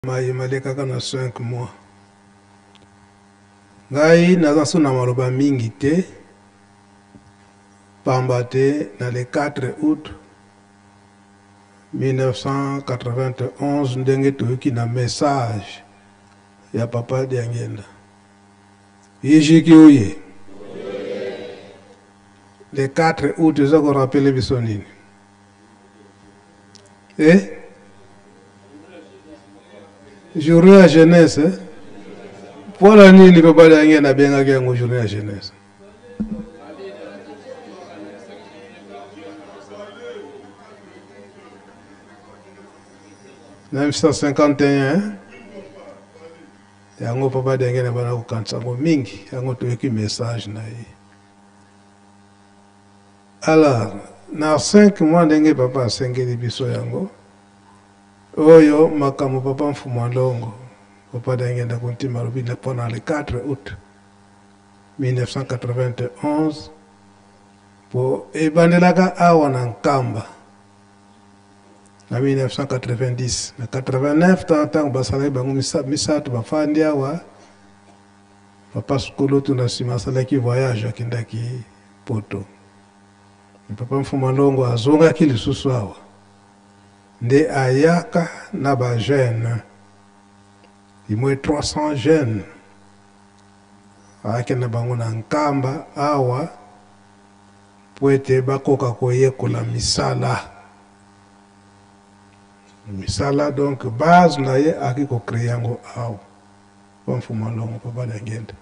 Maye malekaka na 5 mois. Ngai naza so na maloba mingi te, pamba te na le 4 août 1991 ndenge toyoki na message ya papa Diangienda Ijiki oye le 4 août eza ko rappeler biso nini? Eh? Journée ya jeunesse eh? Mpo na nini papa Diangienda abengaki yango journée ya jeunesse? Na 1951 yango papa Diangienda bana kokanisa yango mingi, yango toyoki message na ye. Alors, na 5 mois ndenge papa asengeli biso yango, oyo makambo papa Mfumu Alongo, papa Diangienda Kuntima alobi mpona le 4 août 1991, po ebandelaka awa na Nkamba na 1990 na 89 ntango basalaki bango misato bafandi awa. Papa Sukulutu na sima asalaki voyage akendaki poto. Papa Mfuma Longo azongaki lisusu awa nde ayaka na ba jeunes du moins 300 jeunes ayaki na bango na Nkamba awa po ete bakoka koyekola misala. Misala donc base na ye aki ko créer yango awa. Papa Mfuma Longo, Papa Diangienda.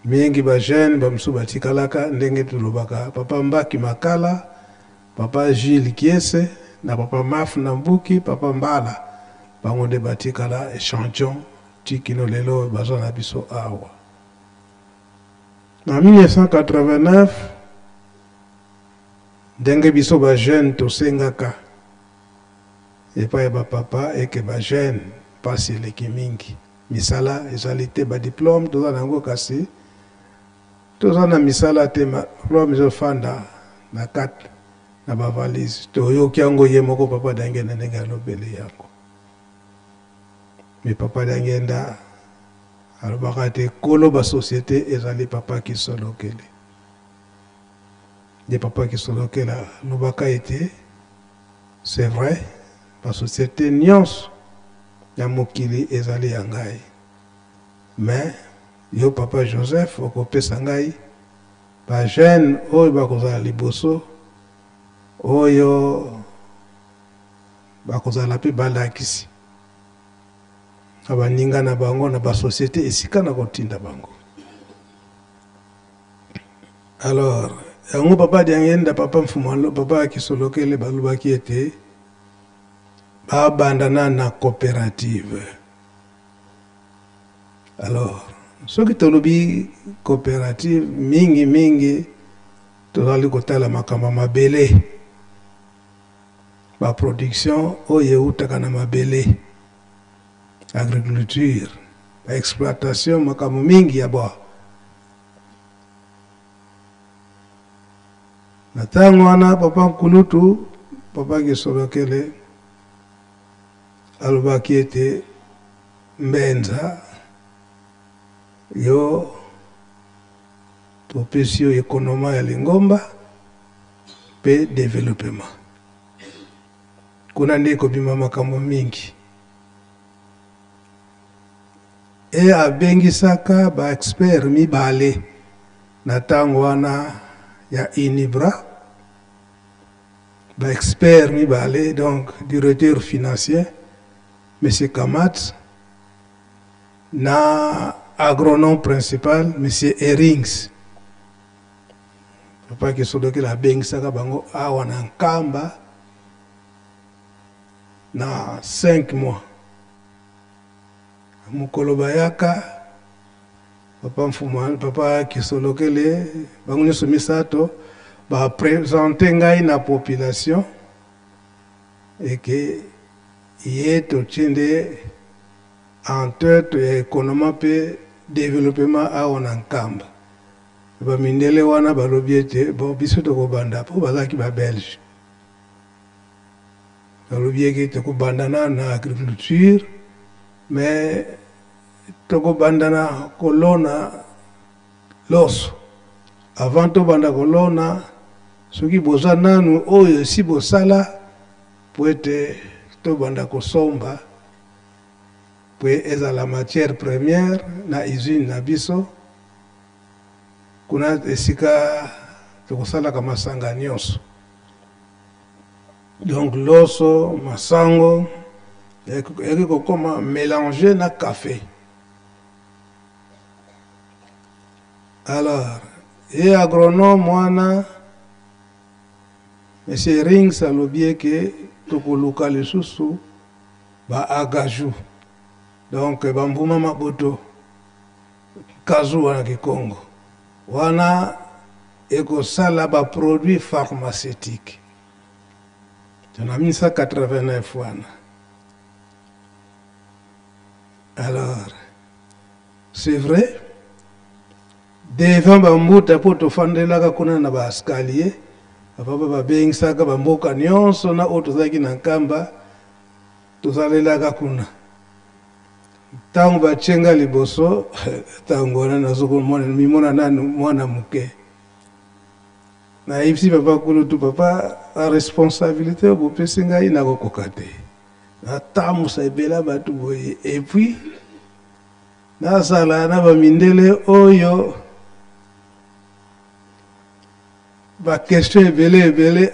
Mingi ba jeunes ba mosusu batikalaka ndenge tolobaka Papa Mbaki Makala, Papa Gilles Kiese na Papa Maf na Mbuki, Papa Mbala, bango nde batikala echantillon ti kino lelo baza na biso awa. Na 1989 ndenge biso ba jeunes tosengaka epai ya ba papa eke ba jeunes pasi eleki mingi, misala ezali te, ba diplome toza na yango kasi toza na misala te, diplome ezofanda na kati na ba valise. Toyoki yango ye moko Papa Diangienda ndenge alobeli yango. Mais Papa Diangienda alobaka te kolo ba société ezali Papa Kisolokele. Nde Papa Kisolokele alobaka ete c'est vrai, ba société nyonso ya mokili ezali ya ngai, mais yo Papa Joseph okopesa ngai ba jeunes oyo bakozala liboso, oyo bakozala pe balakisi na baninga na bango na ba société esika na kotinda bango. Alors yango Papa Diangienda, Papa Mfumalo, Papa Kisolokele balobaki ete babanda na na coopérative. Alors soki tolobi coopérative mingi mingi tozali kotala makambo ya mabele, ba production oyo eutaka na mabele, agriculture, ba exploitation, makambo mingi ya ba na ntango wana Papa Nkulutu, Papa Kisolokele alobaki ete Mbenza yo topesi yo ekonoma ya lingomba pe developema, kuna nde ekobima makambo mingi. E abengisaka ba experts mibale na tango wana ya UNIBRA, ba experts mibale donc directeur financier monsieur Kamat na agronome principal monsieur Erings. Papa Kisolokele abengisaka bango awa na Nkamba na 5 mois. Mokolo bayaka Papa Mfuma, Papa Kisolokele, bango nyonso misato ba presenter ngai na population eke ye totie nde en tete ya economa pe developpement awa na Nkamba. Ba mindele wana balobi ete bon biso tokobanda po bazalaki ba Belge. Nalobi eke tokobanda na na agriculture, mais tokobanda na kolona loso. Avant tobanda kolona, soki boza nanu oyo esi bosala po ete tobanda kosomba po ezala matière première na usine na biso kuna esika tokosalaka masanga nyonso. Donc loso, masango eyaki kokoma mélanger na café. Alors ye agronome wana Monsieur Rings alobi eke tokoluka lisusu ba agajou, donc ba mbuma maboto kazu wana kikongo wana ekosala ba produits pharmaceutiques na 1989 wana. Alors c'est vrai, devant ba mbuta po tofandelaka kuna na ba escalier, bapapa babengisaka ba mboka nyonso na oyo tozalaki na Nkamba, tozalelaka kuna. Ntango batie nga liboso, ntango wana nazokomona mimona nanu mwana moke, nayebisi papa kulutu, papa, responsabilité oyo bopesi ngai nakokoka te, natambusa ebela bato boye, et puis nazala na bamindele oyo ba question ebele ebele.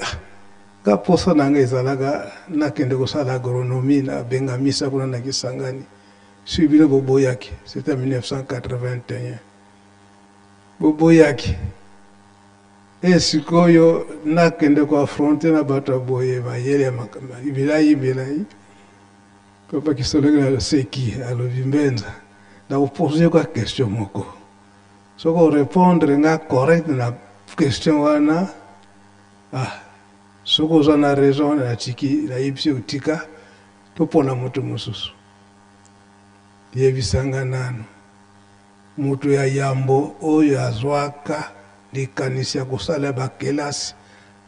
Nga posa na nga ezalaka nakende kosala agronomie na bengamisa kuna na Kisangani. Soki bino boboyaki, c'était en 1981, boboyaki e sikoyo nakende koaffronter na bato ya boye mayele ya milai milai. Papa Kisolokele aseki, alobi Mbenza, nakopose yo kaka question moko, soki orépondre nga correct na question wana, soki oza na raison wana natiki, nayebisi otika, topona moto mosusu. Yebisanga nanu, moto ya yambo oyo azwaka likanisi ya kosala bakelasi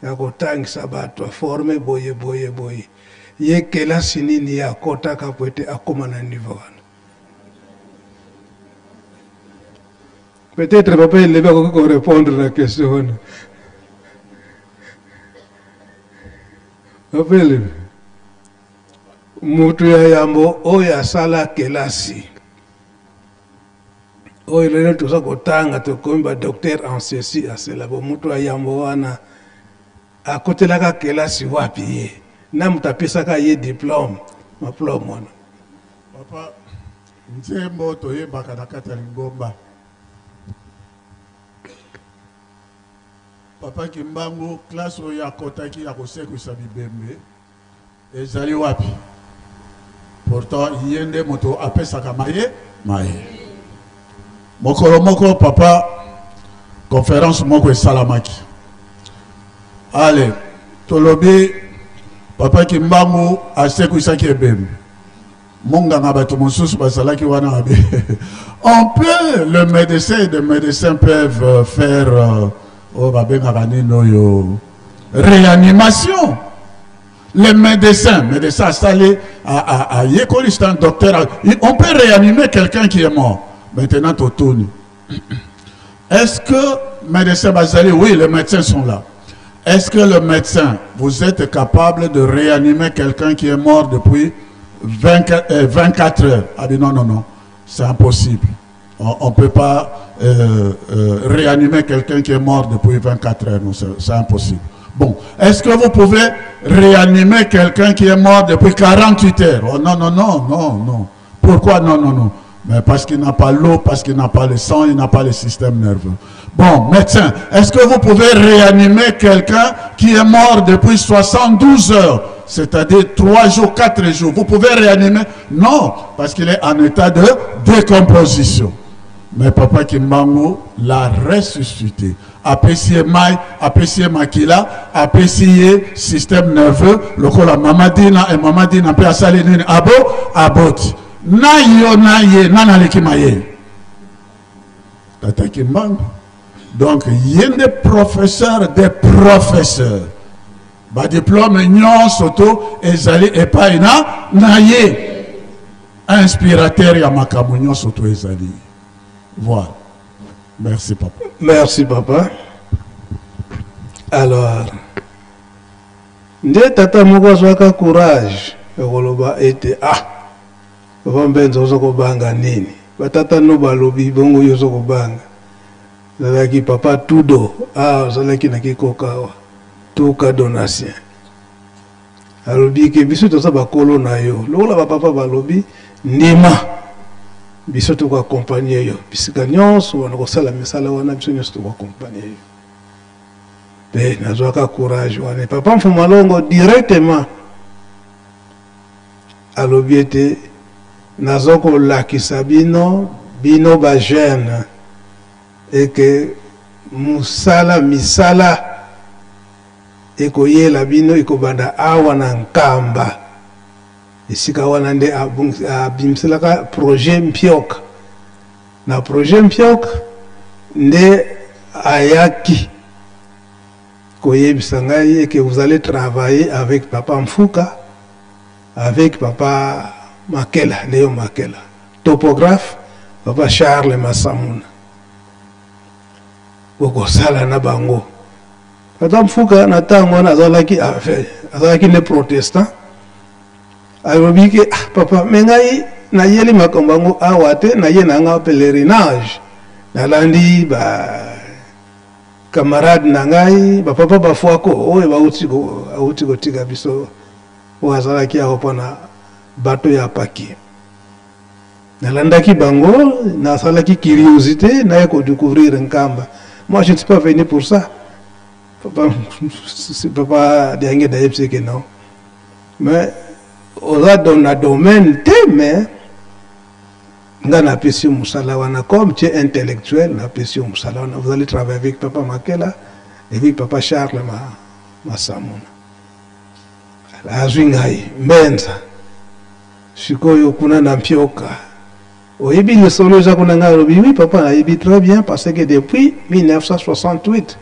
ya kotangisa bato, aforme boye boye boye, ye kelasi nini ye akotaka po ete akóma na niveau wana? Peut-être papa Elebe akoki korépondre na question wana. Papa Elebe, moto ya yambo oyo asala kelasi oyo lelo toza kotanga, tokomi ba docteur en ceci en cela, bo moto ya yambo wana akotelaka kelasi wapi ye? Na moto apesaka ye diplôme, diplôme wana? Papa, nzembo toyembaka na kati ya lingomba, Papa Kimbangu, classe oyo akotaki ya kosekwisa bibembe ezali wapi? Pourtant ye nde moto apesaka maye maye. Mokolo moko papa, conférence moko esalamaki, ale tolobi Papa Kimbangu asekwisaki ebembe. Monganga bato mosusu bazalaki wana babi on peut, le médecin et les médecins peuvent faire oyo babengaka nini oyo, réanimation. Les médecins, médecin asali ayekoli, c'est un docteur, on peut réanimer quelqu'un qui est mort. Maintenant totuni, est-ce que médecin bazali? Oui, les médecins sont là. Est-ce que le médecin, vous êtes capable de réanimer quelqu'un qui est mort depuis 24 heures? A dit non, non, non, c'est impossible. On ne peut pas réanimer quelqu'un qui est mort depuis 24 heures, non, c'est impossible. Bon, est-ce que vous pouvez réanimer quelqu'un qui est mort depuis 48 heures? Oh non, non, non, non, non. Pourquoi non, non, non? Mais parce qu'il n'a pas l'eau, parce qu'il n'a pas le sang, il n'a pas le système nerveux. Bon, médecin, est-ce que vous pouvez réanimer quelqu'un qui est mort depuis 72 heures, c'est-à-dire 3 jours, 4 jours? Vous pouvez réanimer? Non, parce qu'il est en état de décomposition. Mais Papa Kimbangu l'a ressuscité. Apesi mai, apesi makila, apesi système nerveux, lokola Mama Dina et Mama Dina pe asali nini? Abo, aboti. Na yo na ye, na naleki maye. Tata Kimbangu. Donc, il y a des professeurs, des professeurs. Ba diplome nyonso to ezali epai na na ye. Inspirateur ya makambo nyonso to ezali. Voilà. Merci papa. Merci papa. Alors, nde tata moko azwaka courage ya koloba ete ah papa Mbenza oza kobanga nini? Batata no balobi bongo yo oza kobanga. Ezalaki papa Tudo, ah azalaki na kikoka awa. Tuka Donatien. Alobi ke biso toza bakolo na yo. Lokola ba papa balobi ndima biso toko accompagner yo bisika nyonso wana kosala misala wana biso nyonso toko accompagner yo. Pe nazwaka courage wana. Papa Mfumalongo directement alobi ete nazo kolakisa bino bino ba jeune eke musala misala ekoyela bino ekobanda awa na Nkamba esika wana nde abimiselaka projet Mpioka na projet Mpioka nde ayaki koyebisa ngai eke vous allez travailler avec papa Mfuka avec papa Makela Leo Makela topographe papa Charles Masamuna bokosala na bango. Papa Mfuka na ntango wana azalaki azalaki nde protestant alobi ke ah, papa me ngai nayeli makambo yango awa te naye na nga pèlerinage nalandi ba camarade na ngai bapapa bafuako oyo bauti auti kotika biso oyo azalaki awa mpona bato ya paki Nalandaki bango, nasalaki curiosité, naye ko découvrir Nkamba. Moi, je ne suis pas venu pour ça. Papa, papa Diangenda ayebisi que non. Mais oza dans na domaine te, mais nga napesi yo mosala wana comme tu es intellectuel, napesi yo mosala wana. Vous allez travailler avec papa Makela et puis papa Charles Masamuna. Azwi ngai Mbenza. Sikoyo kuna na Mpioka oyebi lisolo eza kuna? Ngai alobi oui papa, nayebi très bien parce que depuis 1968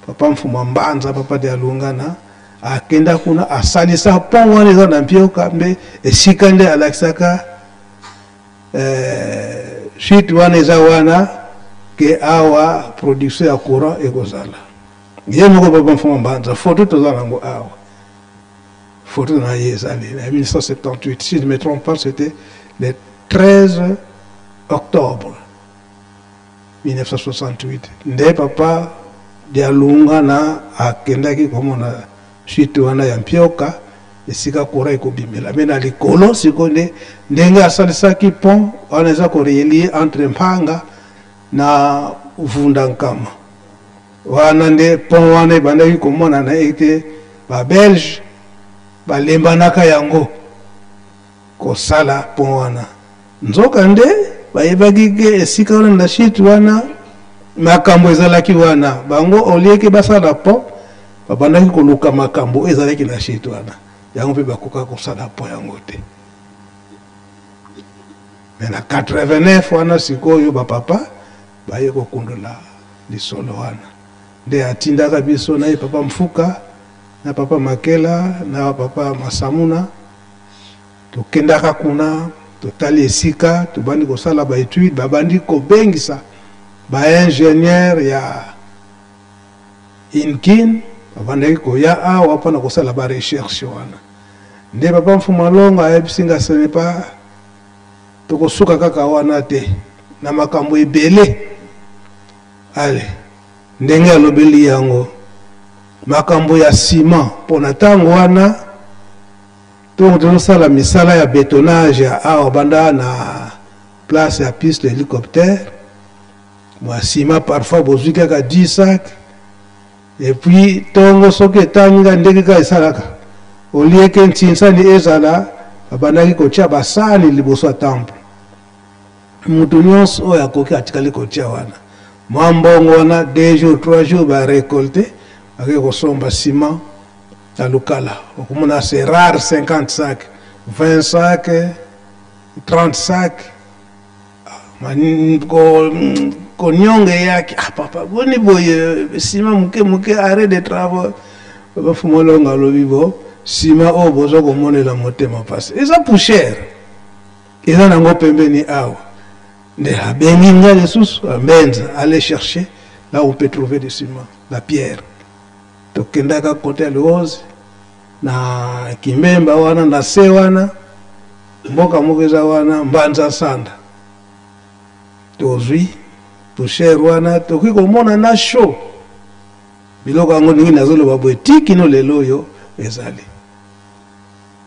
papa Mfuma Mbanza, papa de Alungana akenda kuna asalisa pont wana eza na Mpioka, mbe esika nde alakisaka chute wana eza wana ke awa production ya courant ekozala. Ye moko papa Mfuma Mbanza photo toza nango awa. Photo na ye ezali na 1978, si je ne me trompe pas, c'était le 13 octobre 1968 nde papa Dialunga na akendaki komona chute wana ya Mpioka esika courant ekobimela me na likolo. Sikoyo nde ndenge asalisaki pont wana eza korelie entre Mpanga na Vunda Nkama wana, nde pont wana ebandaki komonana ete ba Belge balembanaka yango kosala pont wana. Nzoka nde bayebaki ke esika wana na chute wana makambo ezalaki wana. Bango olieke basala pont, babandaki koluka makambo oyo ezalaki na chute wana yango, mpe bakoka kosala pont yango te. Me na 89 wana sikoyo bapapa baye kokundola lisolo wana, nde atindaka biso na ye papa Mfuka na papa Makela na papa Masamuna, tokendaka kuna, totali esika, tobandi kosala ba etude, babandi kobengisa ba ingénieur ya Inkin, babandaki koya awa mpona kosala ba recherche wana. Nde papa Mfuma Longo ayebisi nga ce n'est pas tokosuka kaka wana te na makambo ebele. Ale ndenge alobeli yango makambo ya ciment, mpona ntango wana ntongo tozosala misala ya bétonnage ya awa banda na place ya piste hélicoptère, mwa ciment parfois bozwi kaka 10 sacs, et puis ntongo soki etangi nga ndenge kaka esalaka olieke ntinsani ezala, babandaki kotia basani liboso ya temple, moto nyonso oyo akoki atikali kotia wana mwa mbongo wana, 2 jours 3 jours barécolte, bakei kosomba ciment na Lukala. Okomona c'est rare 50 sacs, 20 sacs, 30 sacs. Konionga eyaki, ah papa, boni boye ciment moke moke, arrêt de travaux. Papa Mfumu Alongo alobi bo sima oyo boza komonela motema mpasi eza poussière eza nango pembeni awa nde abengi nga lisusu ambenza aller chercher là où on peut trouver du ciment, la pierre. Tokendaka kote ya Luozi na Kimbemba wana na se wana mboka moko eza wana Mbanza Sanda, tozwi poussière wana tokoki komona na show biloko yango ndenge nazoloba boye ti kino lelo oyo ezali.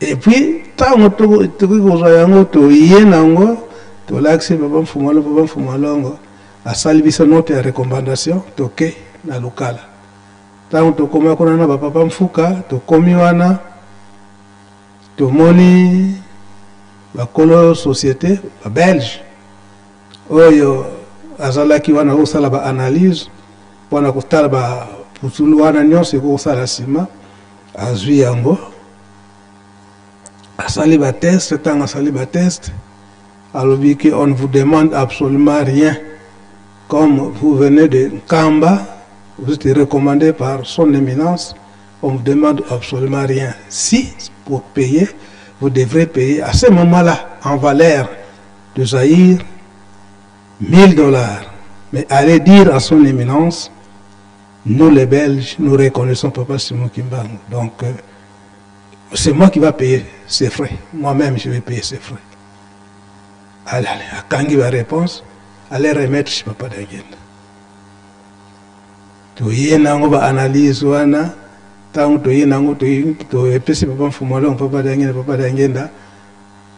Et puis ntango tokoki kozwa yango toye na yango tolakisi papa Mfumu Alongo, papa Mfumu Alongo asali biso note ya recommandation, toke na Lukala. Ntango tokoma kuna na bapapa Mfuka, tokomi wana tomoni bakolo société ba belge oyo azalaki wana kosala ba analyse mpona kotala ba putulu wana nyonso ekoki kosala nsima, azwi yango asali ba test. Ntango asali ba test, alobi que on ne vous demande absolument rien, comme vous venez de Nkamba, vous êtes recommandé par son éminence, on ne vous demande absolument rien. Si pour payer, vous devrez payer à ce moment-là en valeur de Zaïre 1000 $. Mais allez dire à son éminence, nous les Belges, nous reconnaissons Papa Simon Kimbangu. Donc, c'est moi qui va payer ses frais. Moi-même, je vais payer ses frais. Allez, allez, akangi la réponse, allez remettre chez Papa Diangienda. Toye nango ba analyse wana, ntango toye nango toepesi Papa Mfumu Alongo, Papa Diangienda, Papa Diangienda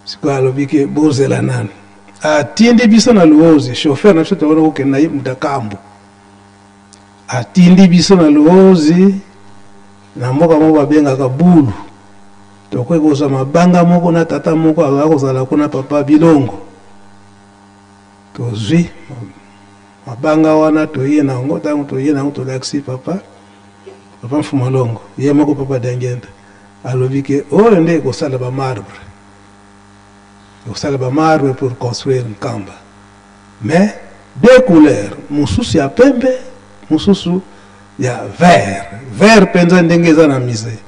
sikoyo alobi ke bozela nanu. Atindi biso na Luozi, chauffeur na biso tokona kokende na ye Mutakambo, atindi biso na Luozi na mboka moko babengaka Bulu. Tokoki kozwa mabanga moko na tata moko akoka kozala kuna, Papa Bilongo. Tozwi mabanga wana, toye na yango. Ntango toye na yango, tolakisi papa Mfumu Alongo ye moko. Papa Diangienda alobi ke oyo nde ekosala bamarbre, ekosala bamarbre pour construire Nkamba, mais deux couleurs, mosusu ya pembe, mosusu ya vert, vert mpenza ndenge eza na musée.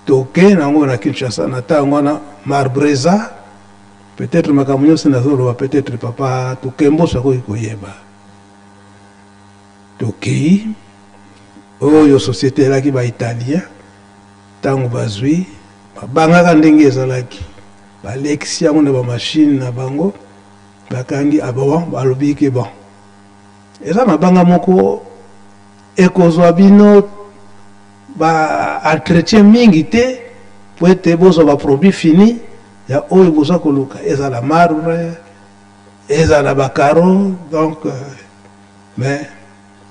Toke nango na Kinshasa na ntango wana marbreza. Peut-être makambo nyonso nazoloba, peut-être papa Tokemboso akoki koyeba. Tokei oyo société elaki baitalien, ntango bazwi babangaka ndenge ezalaki, balekisi yango na bamashine na bango, bakangi bon, balobi ke bon, eza mabanga moko ekozwa bino ba entretien mingi te po ete bozwa baproduit fini ya oyo boza koluka, ezala marbre, ezala bacarreaux. Donc mais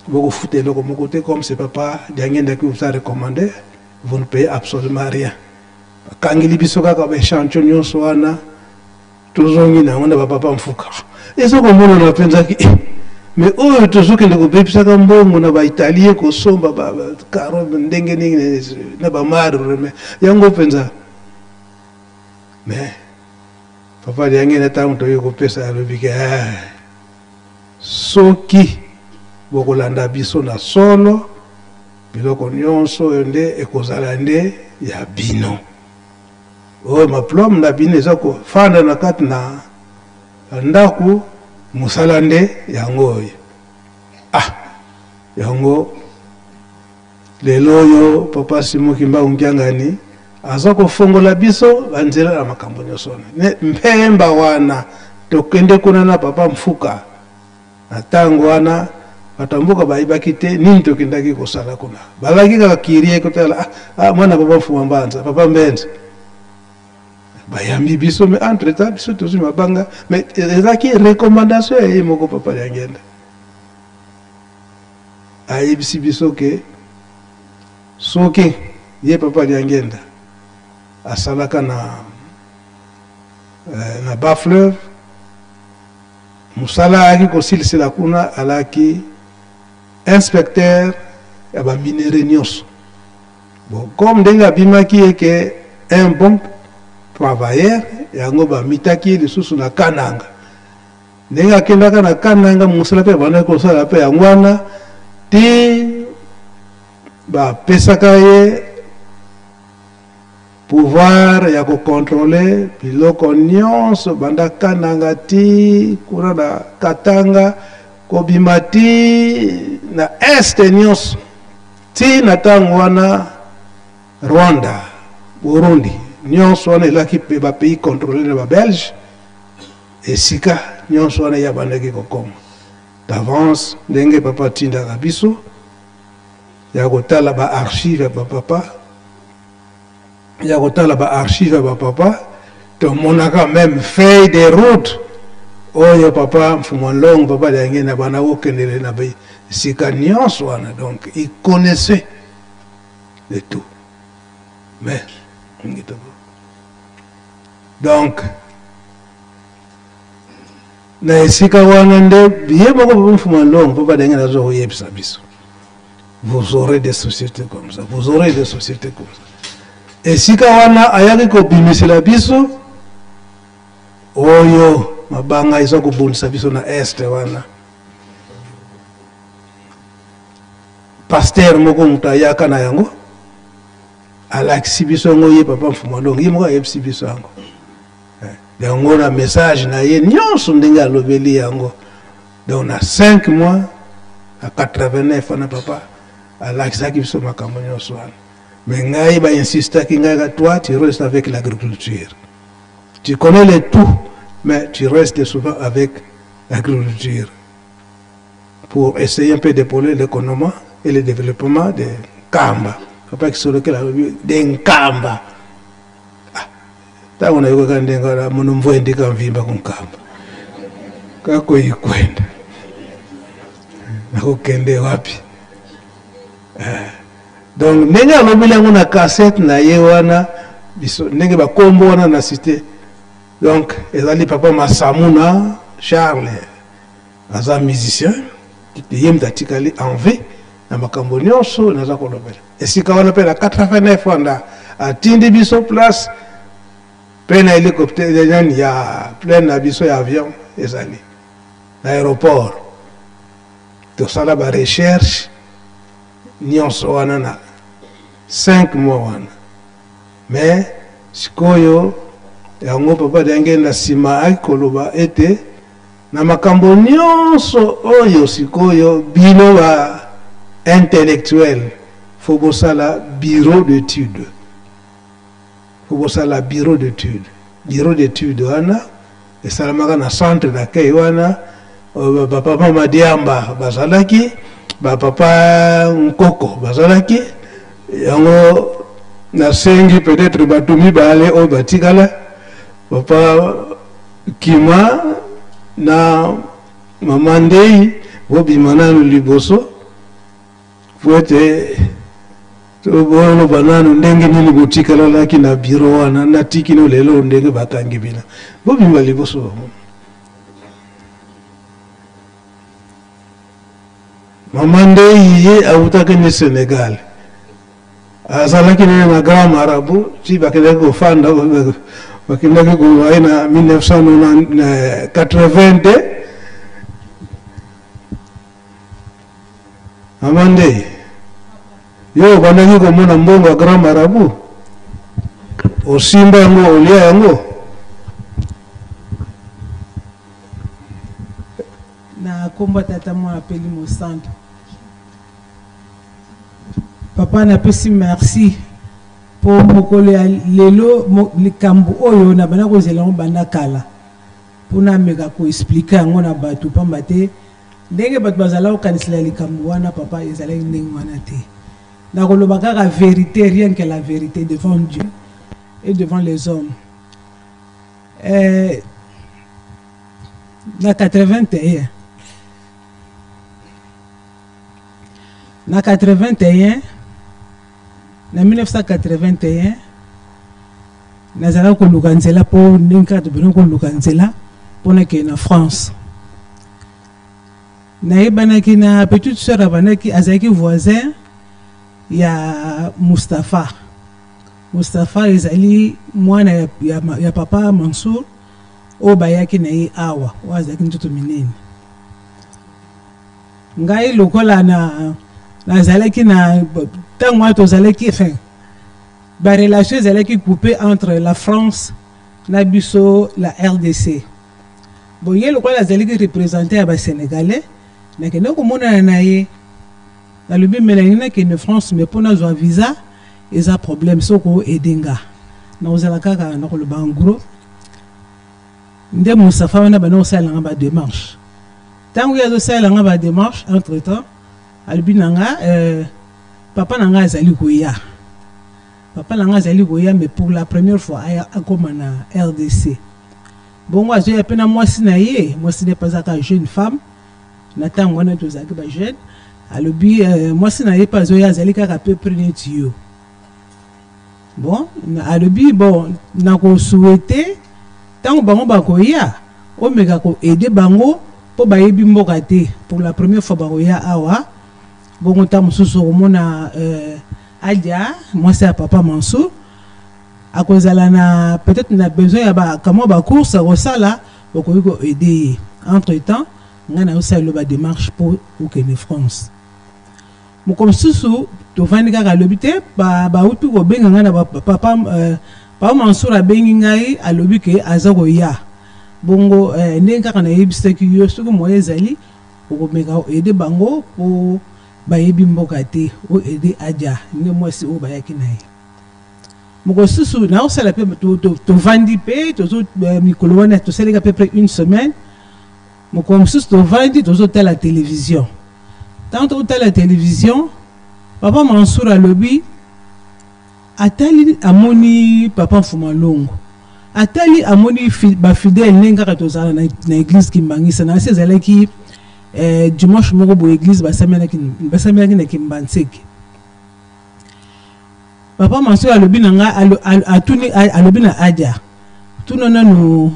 bokofuta eloko moko te, comme c'est Papa Diangienda qui vous a recommandé, vous ne payez absolument rien. Bakangeli biso kaka baéchantillon nyonso wana, tozongi na yango na bapapa Mfuka. Eza komonana mpenzaki, mais oyo tozokende kobebisaka mbongo na baitalien kosomba bacarreaux ndenge nini na bamarbre, mais yango mpenza. Mais Papa Diangienda, ntango toyei kopesa, alobi ke soki bokolanda biso na solo, biloko nyonso oyo nde ekozala nde ya bino. Oyo maplome na bino eza kofanda na kati na ndako, mosala nde yango oyo. Ah, yango lelo oyo Papa Simon Kimbangu Kiangani aza kofongola biso banzela na makambo nyonso wana. Mpemba wana tokende kuna na papa Mfuka, na ntango wana bato ya mboka bayebaki te nini tokendaki kosala kuna. Bazalaki kaka curieux kotala: ah, ah, mwana papa Mfuma Mbanza, papa Mbenza. Bayambi biso, mais entre temps biso tozwi mabanga, mais ezalaki recommandation ya ye moko Papa Diangienda. Ayebisi biso ke soki ye Papa Diangienda asalaka na bas-fleuve, mosala ayaki kosilisela kuna, alaki inspecteur ya baminerais nyonso. Bon, comme ndenge abimaki ye ke un bon travailleur, yango bamitaki ye lisusu na Kananga. Ndenge akendaka na Kananga, mosala mpe abandaki kosala mpe yango wana ti. Bapesaka ye pouvoir ya ko controler biloko nionso banda Kananga ti kuna na Katanga kobima ti na Est nionso ti na tango wana Rwanda, Burundi nionso wana elaki pe ba pays controler na ba Belges esika nionso wana ye abandaki kokoma d'avance ndenge papa atindaka biso ya kotala ba archives ya ba papa ya kotala ba archives ya ba papa tomonaka meme feuille de route oyo papa Mfumua Nlongo papa Diangienda banda kokendele na bisika nyonso wana donc il connaissait de tout mais donc na esika wana nde ye moko papa Mfumua Nlongo papa Diangienda azo koyebisa biso vous aurez des sociétés comme ça vous aurez des sociétés comme ça esika wana ayaki kobimisela biso oyo mabanga eza kobundisa biso na est wana pasteur moko moto ayaka na yango alakisi biso yango ye papa Mfumua Nlongo ye moko ayebisi biso yango eh, yango na message na ye nyonso ndenge alobeli yango donc na 5 mois na 89 wana papa alakisaki biso makambo nyonso wana mais ngai bainsistaki ngai ka toi tu restes avec l'agriculture tu connais le tout mais tu restes souvent avec l'agriculture pour essayer un peu d'épauler l'économie et le développement de Nkamba papa Kisolokele alobi de Nkamba ah, ntango nayokaka ndenge wana mono mvua endika mvimba ku Nkamba kakoyikwenda nakokende wapi eh. Donc ndenge alobeli yango na cassette na ye wana biso ndenge bakombo wana na cité donc ezali papa Masamuna Charles aza musicien ye moto atikali en vie na makambo nyonso naza kolobela esika wana mpe na 89 wana atindi biso place mpe na hélicoptère nani ya pleine na biso ya avion ezali na aéroport tosala ba recherche nyonso wana na 5 mois wana mais sikoyo yango papa Diangienda nsima aki koloba ete na makambo nyonso oyo sikoyo bino ba intellectuel fo bosala bureau d'étude fo bosala bureau d'étude bureau d'étude wana esalamaka na centre d'accueil wana euh, bapapa Madiamba bazalaki bapapa Nkoko bazalaki yango nasengi peut-être bato mibale oyo batikala papa Kima na mama Ndei bobima nanu liboso po ete toboloba nanu ndenge nini botikalalaki na biro wana natikino lelo ndenge bakangi bino bobima liboso mama Ndei ye awutaki ni Senegal azalaki nene na grand marabout ti bakendaki kofanda bakendaki kozwa ye na 1982 mama Ndei yo obandaki komona mbongo ya grand marabout osimba yango olia yango na nkombo ya tata mwana mpe elimo santu papa napesi merci mpo mokolo ya lelo likambo oyo nabanda kozela yango banda kala mpo nameka koexplike yango na bato mpamba te ndenge bato bazala kokanisela likambo wana papa ezalaki ndenge wana te nakoloba kaka verité rien que la vérité devant Dieu et devant les hommes eh, na 81 na 81 na 1981 nazalaki koluka nzela mpo ndenge kaka tobandi koluka nzela mpo nakende na France nayebanaki na petite sœur abandaki azalaki voisin ya Mustapha Mustapha ezali mwana ya, ya, ya papa Mansour oyo bayaki na ye awa oyo azalaki nzoto minene ngai lokola na nazalaki na Ntango wana tozalaki, enfin, ba relation ezalaki coupe entre la France na biso la RDC. Bon, ye lokola azalaki représentant ya ba Sénégalais, nakende komonana na ye. Nalobi me nalingi nakende France, mais mpo nazwa visa eza problème, soki oaider nga nakozala kaka nakoloba en gros. Nde Moustapha wana banda kosalela nga ba démarche. Ntango ye azosalela nga ba démarche, entre temps alobi na nga papa na nga azali koya, papa na nga azali koya, mais pour la première fois aya akóma na RDC. Bongo azoya mpe na mwasi na ye, mwasi na ye mpe azalaka jeune femme na ntango wana, tozalaki ba jeune. Alobi mwasi na ye mpe azoya, azali kaka peu près neti yo. Bon, alobi bon, nakosouhaiter ntango bango bakoya, omeka koaider bango mpo bayebi mboka te, pour la première fois bakoya awa. Bongo ntango mosusu okomona Adia, mwasi ya papa Mansour, akozala na peut-être na besoin ya bakamwa ba course akosala, okoki koaider ye. Entre temps ngai nazosalela ba démarche mpo okende France. Moko mosusu tovandi kaka, alobi te bauti kobenga ngai na papa, papa Mansour abengi ngai, alobi ke aza koya. Bongo ndenge kaka nayebisaki yo, soki moyen ezali, okomeka oaider bango mpo bayebi mboka te, oaider Adia nde mwasi oyo bayaki na ye. Moko mosusu naosala mpe, tovandi mpe tozo mikolo wana tosalaki à peu près une semaine. Mokolo mosusu tovandi, tozotala télévision. Ntango tokotala télévision, papa Mansour alobi, atali, amoni papa Mfuma Longo, atali, amoni ba fidèle ndenge kaka tozala na église Kimbangisa na se. Ezalaki dimanche moko boye, église basamelaki na Kimbanseke. Papa Mansour alobi na nga, atuni, alobi na Adia: "Tuna nanu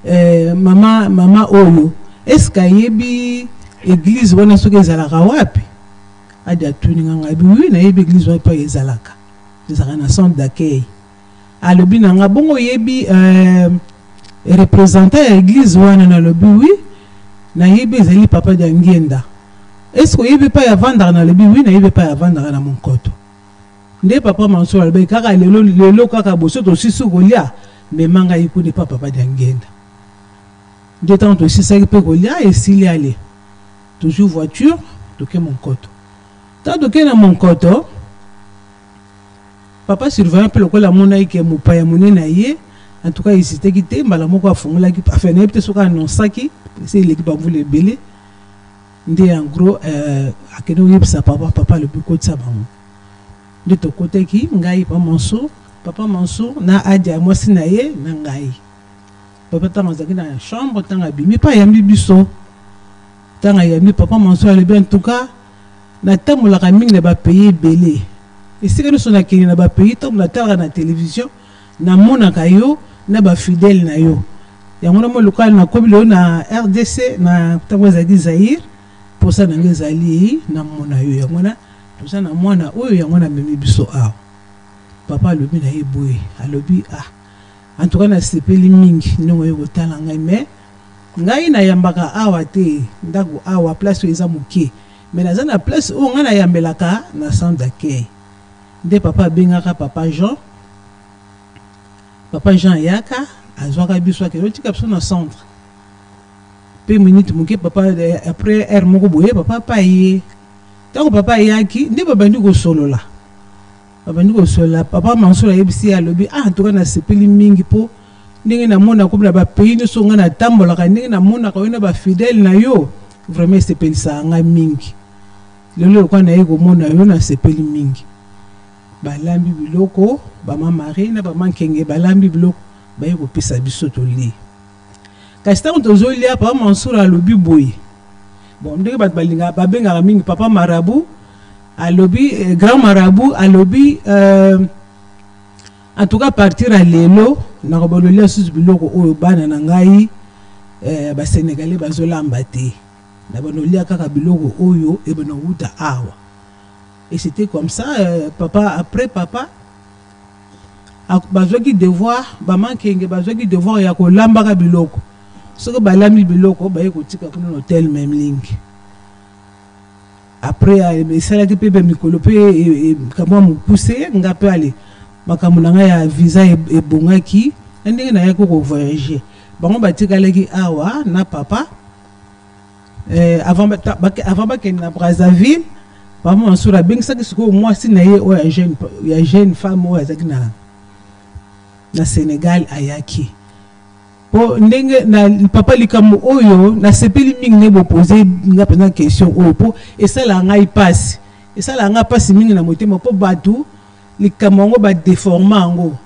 mama oyo, est-ce ayebi église wana soki ezalaka wapi?" Adia atuni nga, ngai: "Oui, nayebi église wana mpe ezalaka na centre d'accueil." Alobi na nga: "Bongo oyebi représentant ya église wana?" Nalobi: "Oui, nayebi, ezali papa Diangienda." "Est-ce oyebi epai avandaka?" Nalobi: "Oui, nayebi epai avandaka, na Monkoto." Nde papa Mansour alobi kaka: "Lelo lelo kaka boso tosisi kolia, mema ngai kuna epa papa Diangienda." Nde ntango tosisaki mpe kolia esili, ale toujours voiture, toke Monkoto. Ntango toke na Monkoto, papa surveillant mpe lokola amonaki ke mopaya monene aye, en tout cas hésitaki te, mbala moko afungolaki. Enfin, nayebi te soki annonçaki, ese eleki bamvula ebele. Nde en gros akende koyebisa papa. Papa alobi: "Kotisa bango." Nde tokotaki, ngai, papa Mansour, papa Mansour na Adia mwasi na ye na ngai. Papa ntango azalaki na chambre, ntango abimi mpe ayambi biso. Ntango ayambi, papa Mansour alobi: "En tout cas, natambolaka mingi na ba pays ebele, esika nyonso nakende na ba pays, ntango natalaka na télévision, namonaka yo na ba fidèle na yo. Yango na mo lokola nakomi lelo na RDC, na ntango ezalaki Zaire, mposa na ngai ezali namona yo. Yango wana toza na mwana oyo, yango namemi biso awa." Papa alobi na ye boye, alobi: "Ah, en tout cas nasepeli mingi ndenge oyo kotala ngai, mais ngai nayambaka awa te. Ndako awa, place oyo eza moke, mais naza na place oyo ngai nayambelaka na centre d'accueil." Nde papa abengaka papa Jean. Papa Jean ayaka, azwaka biso, akende otika biso na centre. Mpe minute moke papa, après heure moko boye, papa pa ye. Ntango papa ayaki, nde babandi kosolola, babandi kosolola. Papa Mansour ayebisi ye, alobi: "Ah, en tout cas nasepeli mingi mpo ndenge namona komi na ba pays nyonso ngai natambolaka, ndenge namonaka yo na ba fidèle na yo, vraiment esepelisaka ngai mingi. Lelo lokola naye komona yo, nasepeli mingi." Balambi biloko, bama Marie na bama Nkenge balambi biloko, baye kopesa biso, tolie. Kasi ntango tozolia, papa Mansour alobi boye, bon, ndenge bato balingaka babengaka mingi papa marabout, alobi grand marabout, alobi: "En tout cas, partir ya lelo nakobalolia susu biloko oyo bana na ngai ba Sénégalais bazolamba te. Na banolia kaka biloko oyo ebana wuta awa." Et c'était comme ça. Papa, après papa bazwaki devoir, bamankenge bazwaki devoir ya kolambaka biloko. Soki balambi biloko, baye kotika kuna na hotel Memling. Après esalaki mpe ba mikolo mpe kamwa mokuse, nga mpe ale makambo na ngai ya visa ebongaki na ndenge nayaki kovoyage. Bango batikalaki awa na papa avant bakende na Brazzaville. Papa Mansour abengisaki sikoyo mwasi na ye oyo ya jeune femme oyo azalaki na Sénégal, ayaki po ndenge na papa. Likambo oyo nasepeli mingi nde bopose nga mpenza question oyo, mpo esalaka ngai mpasi, esalaka ngai mpasi mingi na motema, mpo bato likambo yango badeforma yango.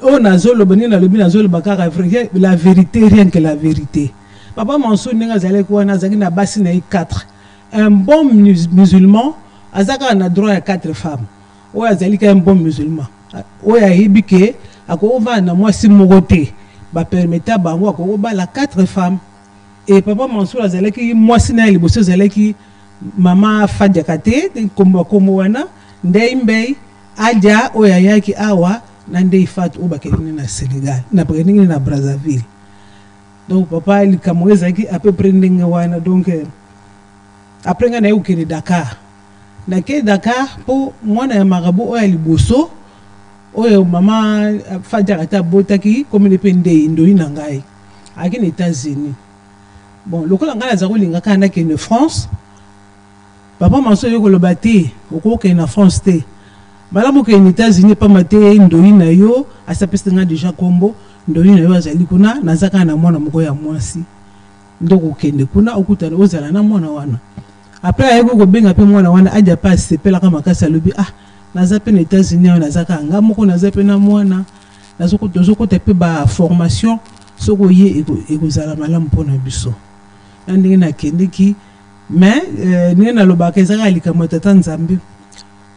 Oyo nazoloba, ndenge nalobi, nazoloba kaka la vérité, rien que la vérité. Papa Mansour, ndenge azalaki wana, azalaki na basi na ye 4. Un bon musulman aza kaka na droit ya 4 femmes. Oyo azali kaka un bon musulman oyo ayebi ke akokovanda na mwasi moko te, bapermeta bango akokobala 4 femmes. E papa Mansour azalaki, mwasi na ye liboso ezalaki mama Fadiaka te, nkombo kombo wana Ndei Mbei Adia, oyo ayaki awa na Ndei Fatu, oyo bakendeki na Sénégal, na bakendeki na Brazzaville. Donc papa, likambo ezalaki à peu près ndenge wana. Donc après ngai naye kokende Dakar. Nakei Dakar mpo mwana ya marabout oyo ya liboso, oyo mama Fadiaka te abotaki, komini mpe Ndei Ndoi na ngai, ayaki na États-Unis. Bon, lokola ngai naza kolinga kaka nakende France, papa Mansour oyo koloba te, okokende na France te, malamu okende na États-Unis, pamba te ndoi na yo asapesi ngai déjà kombo ndoi na yo azali kuna, naza kaka na mwana moko ya mwasi, nde okokende kuna, okutana, ozala na mwana wana. Après ayaki kobenga mpe mwana wana Adia mpe asepelaka makasi, alobi: "Ah, naza mpe na États-Unis awa, naza kaka nga moko, naza mpe na mwana, tozokota mpe baformation, soki oye ekozala malamu mpona biso." Na ndenge nakendeki, mais ndenge nalobaka, eza kaka likambo ya tata Nzambe,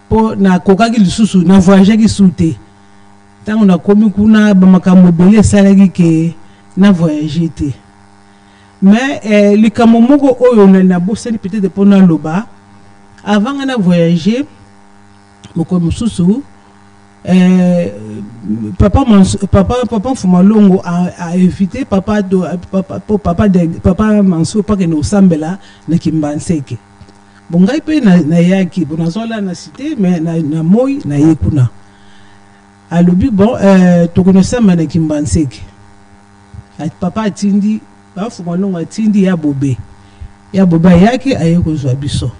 mpo nakokaki lisusu na voyageaki su te. Ntango nakomi kuna, bamakambo ebele esalaki ke na voyage te. Mais likambo moko oyo nabosani peut-être mpo naloba avant nga na voyage, mokolo mosusu papa Mfumalongo a invité papa do, papa, papa, de, papa Mansour mpo akende kosambela na Kimbanseke. Bon, ngai mpe nayaki. Bon, nazwala na cité, mais na moi naye kuna, alobi: "Bon, tokende kosamba na Kimbanseke." Papa atindi Bafumalongo, atindi ya bobe, ya bobe ayaki, aye kozwa biso,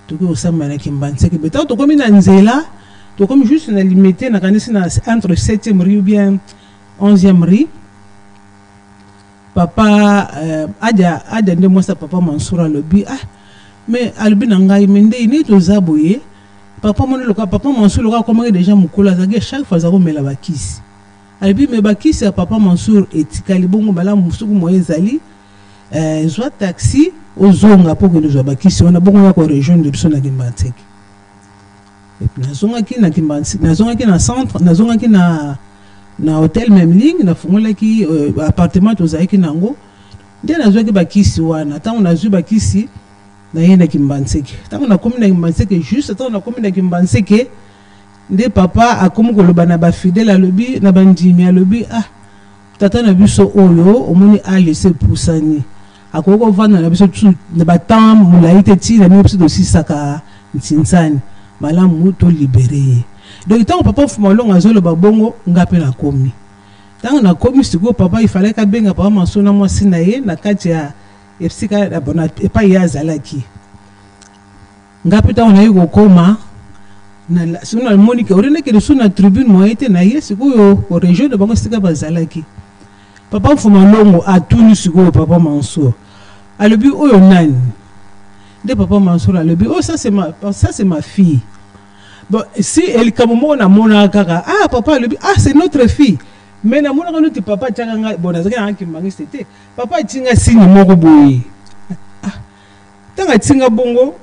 tokoki kosamba na Kimbanseke. Mais ntango tokomi na nzela, tokomi juste na Limete, nakanisi na entre 7e rue ou bien 11e rue, papa Adia nde mwasi ya papa Mansour alobi: "Ah, mais," alobi na ngai, "mais nde nde toza boye, papa moni loka papa Mansour loka akomaki déjà mokolo, azalaki chaque fois aza komela bakisi." Alobi: "Mais bakisi ya papa Mansour etikali bongo, malamu soki moye ezali, zwa taxi, ozonga mpo okende ozwa bakisi wana, bongo ya korejoindre biso na Kimbanseke." Nazongaki na nazongaki na centre, nazongaki na hôtel Memling, nafungolaki appartement tozalaki nango, nde nazwaki bakisi wana. Ntango nazwi bakisi, naye na Kimbanseke. Ntango nakomi na Kimbanseke, juste ntango nakomi na Kimbanseke, nde papa akomi koloba na bafidèle, alobi na bandimi, alobi: "Ah, tata na biso oyo, omoni alese epusani, akoki kovanda na biso na batemps molai te, ntina ndenge biso tosisaka ntinsani, malamu tolibere ye." Donc ntango papa Fumalongo azoloba bongo, nga mpe nakomi. Ntango nakomi sikoyo, papa ifalaki abenga papa Mansour na mwasi na ye na kati ya esika epai ye azalaki. Nga mpe ntango naye kokóma, soki namoni ke orendeke lisusu na tribune, moye te, na ye sikoyo korejoindre bango esika bazalaki. Papa Mfuma Longo atuni sikoyo papa Mansour, alobi: "Oyo nani?" Nde papa Mansour alobi: "Oh, ça c'est ma fille." Bon, si likambo moko namonaka kaka, ah, papa alobi: "Ah, c'est notre fille." Mais namonaka noti papa atiaka ngai, bon, nazalaki nanga kimbangiste te, papa atinga signe moko boye. Ah, ntango atinga bongo,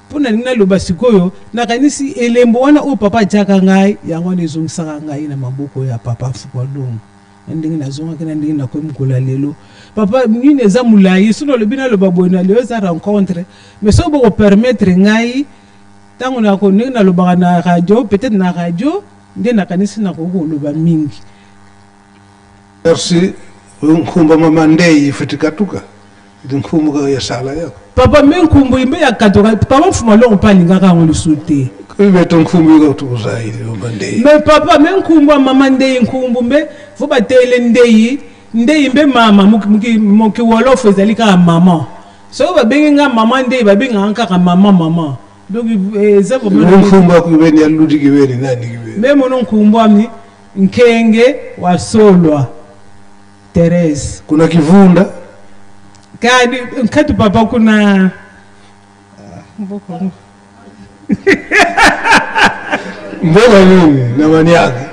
mpo na ningi naloba sikoyo, nakanisi elembo wana oyo papa atiaka ngai, yango wana ezongisaka ngai na maboko ya papa Fukwalongo, na ndenge nazongaki, na ndenge nakomi mokolo ya lelo. Papa, nini eza molai, soki nalobi naloba boye na lelo, eza rencontre, mais soki bokopermettre ngai, ntango nako ndenge nalobaka na radio, peut-être na radio nde nakanisi nakoki koloba mingi. Merci, nkhumba mama Ndei futikatuka nkhumba ya sala yako. Papa me nkumbu imbe ya katoka papa mfuma longo mpe alingaka yango lisusu te. Beto nkumbu iko tukuzaili mama Ndei. Me papa me nkumbu ya mama Ndei nkumbu mbe fo bateyele Ndei Ndei mbe mama moki wolof ezali kaka mama. Soki babengi nga mama Ndei babengaka kaka mama mama. Donc eza vraiment nkumbu akubeni ya ludi kibeni nani kibeni. Me mono nkumbu ami Nkenge wa Solwa Therese. Kuna Kivunda. Kadi nkatu papa kuna mboka mboka nini na Manianga?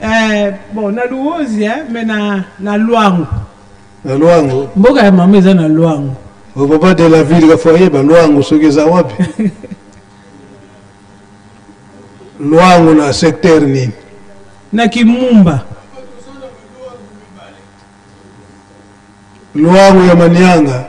Eh, bon na Luozi eh, mais na na Luango. Na Luango. Mboka ya mama eza na Luango. O papa de la ville ka foyer ba Luango soki eza wapi? Luango na secteur nini? Na Kimumba. Luango ya Manianga.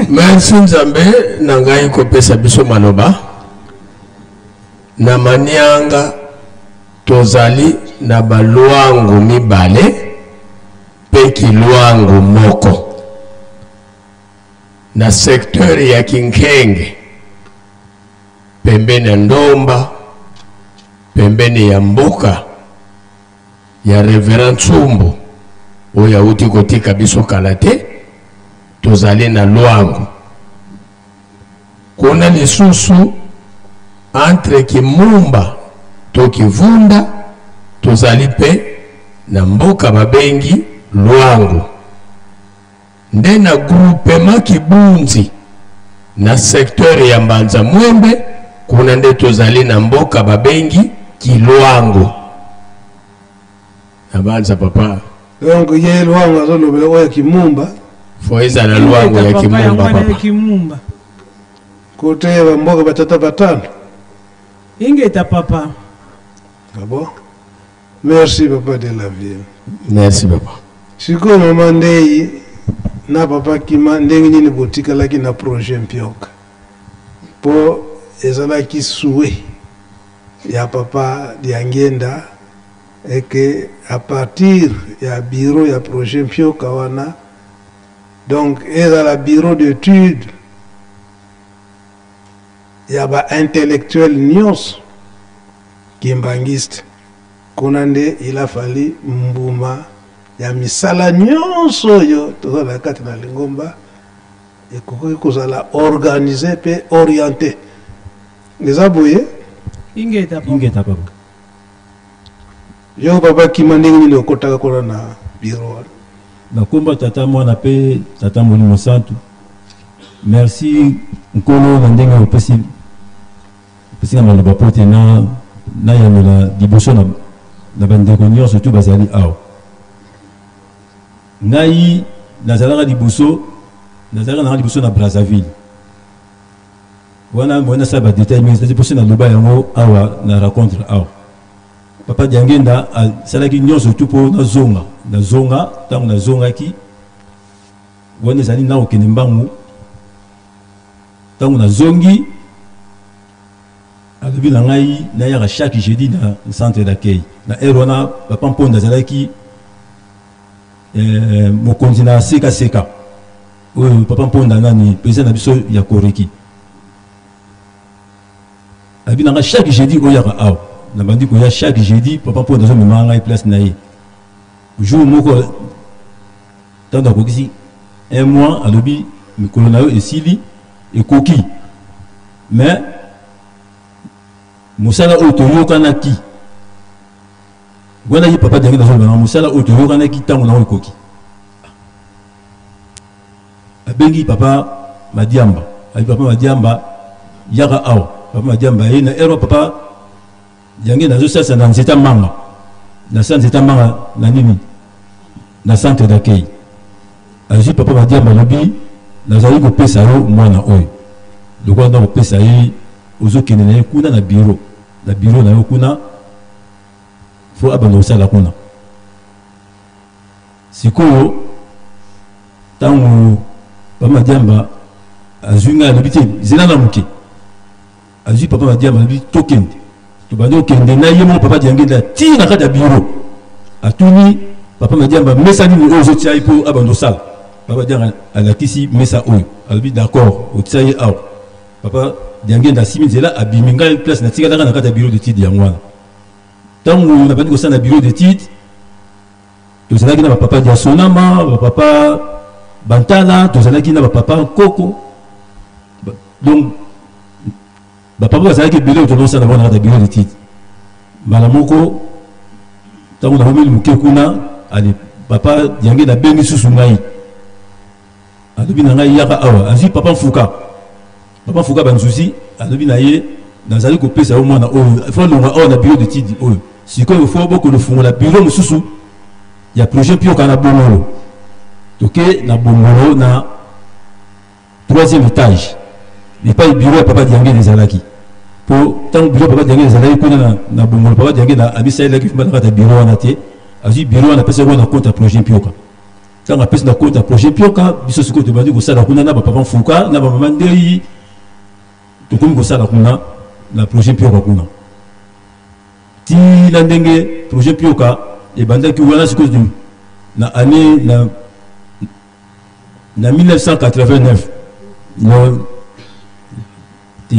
Merci Nzambe na ngai kopesa biso maloba na Manianga. Tozali na ba luangu mibale pe kiluangu moko na secteur ya Kinkenge pembeni ya Ndomba, pembeni ya mboka ya Reverend Tsumbu oyo awuti kotika biso kala te. Tozali na Luangu kuna lisusu entre Kimumba to Kivunda tozali pe na mboka babengi Luangu. Nde na groupement Kibunzi na secteur ya Mbanza Mwembe kuna nde tozali na mboka babengi Kiluangu. Nabanza papa. Donc ye Luangu azolobela oyo ya Kimumba. Fo ezala Luangu ya Kimumba papa. Kimumba. Kote ya bamboka batata batano. Ingeta papa. Ah bon? Merci papa de la ville. Merci papa. Sikoyo mama Ndei na papa Kima ndenge nini botikalaki na projet Mpioka? Po ezalaki souhait ya papa Diangienda et que à partir ya bureau ya projet Mpioka wana donc ezala bureau d'étude ya ba intellectuels nyonso kimbanguiste kuna nde il a fallu mbuma ya misala nyonso oyo tozala kati na lingomba ekoki kozala organise pe oriente. Eza boye? Ingeta papa. Ingeta papa. Yo papa Kima ndenge nini okotaka kuna na bureau wana? Na kombo ya Tata Mwana pe Tata Molimo Santu. Merci Nkolo na ndenge opesi opesi nga maloba po ete na nayanola liboso na na bandeko nyonso tu bazali awa. Ngai nazalaka liboso nazalaka nanga liboso na Brazzaville. Wana moyen nasala ba detail mingi eza te mpo naloba yango awa na rencontre awa. Papa Diangenda asalaki nyonso tu mpo nazonga. Nazonga, ntango nazongaki wana ezali na kokende mbangu. Ntango nazongi alobi na ngai nayaka chaque jeudi na centre d'accueil. Na heure wana papa Mponda azalaki eh, mokonzi na seka seka oyo papa Mponda nani président na biso ya Koreki. Abi na nga chaque jeudi oyaka awa. Na bandi koya chaque jeudi papa Mponda azomema ngai place na ye. Jour moko ntango akokisi un mois alobi mikolo na yo esili ekoki mais mosala oyo toyokanaki wana ye papa Diangi nazoloba na mosala oyo toyokanaki ntango nango ekoki. Abengi papa Madiamba, abi papa Madiamba yaka awa. Papa Madiamba ye na ero papa Diangi nazosalisa na nzeta manga, na sa nzeta manga na nini na centre d'accueil. Azwi papa Madiamba alobi nazali kopesa yo mwana oyo lokola na kopesa ye ozokende na ye kuna na bureau, na bureau na yo kuna fo abanda kosala kuna. Sikoyo ntango papa Madiamba azwi ngai alobi te zela na moke, azwi papa Madiamba alobi tokende. Tobandi kokende na ye moko papa Diangenda ti na kati ya bureau. Atuni papa Madiamba mesa nini oyo ozotia ye mpo abanda osala. Papa Dianga alakisi mesa oyo, alobi d'accord, otia ye awa. Papa Diangenda asimi nzela abimi, ngai place natikalaka na kati ya bureau d'étude yango wana. Ntango nabandi kosala na bureau d'étude, tozalaki na bapapa Diasonama, bapapa Bantala, tozalaki na bapapa Nkoko. Donc Ba papa bazalaki ebele oyo tozosala bango na kati ya bureau d'étude. Mbala moko ntango nakomeli moke kuna, ale papa Diange nabengi susu ngai, alobi na ngai yaka awa, azwi papa Mfuka, papa Mfuka banzuzi, alobi na ye nazali kopesa yo mwana oyo fo alongwa awa na bureau d'étude oyo, sikoyo fo bokolofungola bureau mosusu ya projet Mpioka na Bongolo. Toke na Bongolo na troisième étage epai bureau ya papa Diangene ezalaki po ntango bureau ya papa Diangene ezalaki kuna na, na Bongolo, papa Diangene amisalelaki fimba na kati ya bureau wana te, azwi bureau wana apesaki wana compte ya projet Mpioka. Ntango apesi na compte ya projet Mpioka, biso sikoyo tobandi kosala kuna na bapapa Mfuka na bamama Ndei, tokomi kosala kuna na projet Mpioka kuna ti na ndenge projet Mpioka ebandaki wana sikoyo na année na na 1989 no te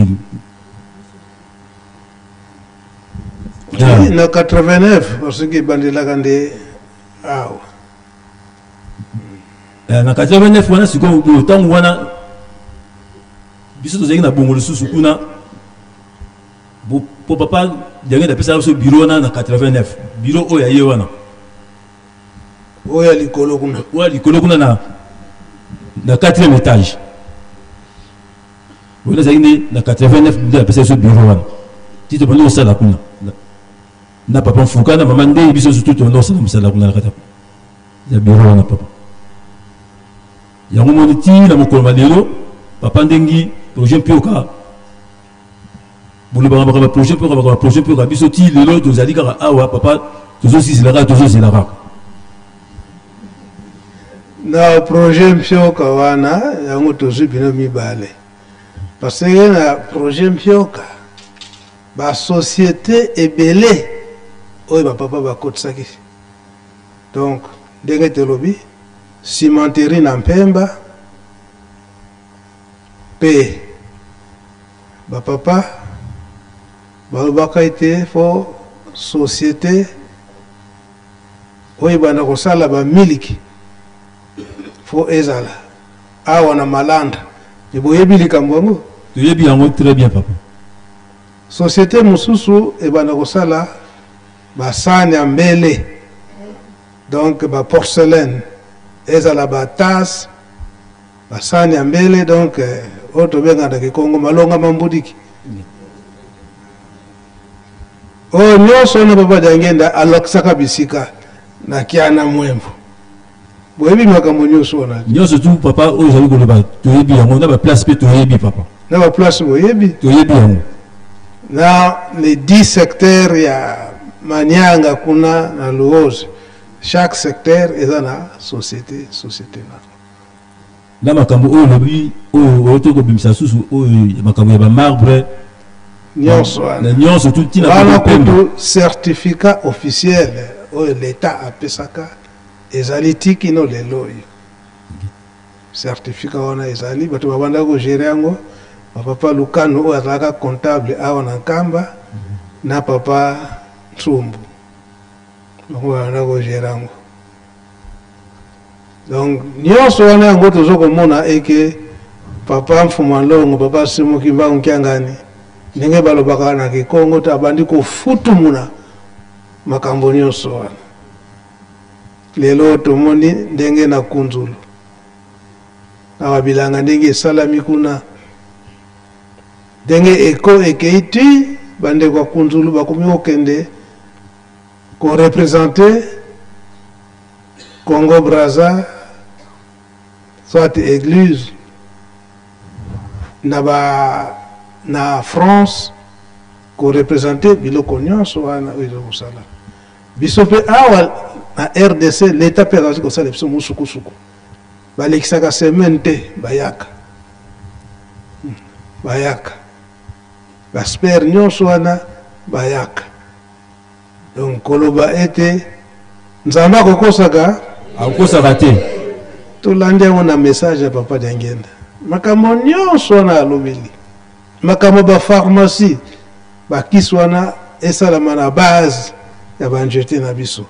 na 89 parce que ebandelaka nde awa eh, na 89 wana sikoyo ntango wana biso tozalaki na bongo lisusu kuna po papa diangenda apesaka biso biro wana na 89 biro oyo aye wana oyo ya likolo kuna oyo ya likolo kuna na na quatrième étage oyo nazalaki nde na 89 nde apesa biso bureau wana ti tobandi kosala kuna na papa mfuka na mama nde biso surtout tobandi kosala mosala kuna na kati ya bureau wana papa yango moni ti na mokolo ma lelo papa ndengi projet mpioka bolobaka makambo ya projet mpe makambo ya projet mpe biso ti lelo tozali kaka awa papa tozosisila kaka tozozela kaka na projet mpioka wana yango tozwi bino mibale parce que na projet mpioka basociété ebele oyo bapapa bakotisaki donc ndenge tolobi cimenterie na mpemba Pe ba papa balobaka ete fo societe oyo ebanda kosala ba miliki fo ezala awa na Malanda. Me boyebi likambo yango? Toyebi yango très bien papa. Societe mosusu ebanda kosala ba sani ya mbele, donc ba porcelaine, ezala ba tasse, Basani ya mbele donc eh, oyo tobengaka na kikongo malonga mambudiki oyo nyonso wana papa Diangenda alakisaka bisika na kiana mwembo. Boyebi makambo nyonso wana nyonso tu papa oyo ozali koloba toyebi yango na baplace mpe toyebi papa na baplace boyebi toyebi yango na les 10 secteurs ya Manianga kuna na Luozi chaque secteur eza na société société na Na makambo oyo olobi oyo outi kobimisa susu oyo makambo ya ba marbre nyonso wana nyonso tu ntina wana kutu certificat officiel oyo l'etat apesaka ezali ti kino lelo oyo certificat wana ezali bato babandaki kogere yango bapapa Lukano oyo azalaka comptable awa na Nkamba na papa Ntsumbu bango babanda kogere yango. Donc nionso wana yango tozo komona eke papa Mfuma Nlongo, papa Simon Kimbangu Kiangani ndenge balobaka na Kikongo te abandi kofutumuna makambo nionso wana. Lelo tomoni ndenge na Kunzulu na babilanga ndenge esalami kuna, ndenge eko ekei ti bandeko ya Kunzulu bakomi kokende ko representer Congo Brazza soit eglise na ba na France ko representer biloko nyonso wana oyo eza kosala biso mpe awa na RDC l'etat mpe azali kosala biso musukusuku balekisaka semaine te bayaka bayaka baspere nyonso wana. bayaka. Donc koloba ete Nzambe akokosaka, akokosaka te. Tolandi yango na message ya Papa Diangienda. Makambo nyonso wana alobeli, makambo ba pharmacie, bakisi wana esalama na base ya ba njete na biso.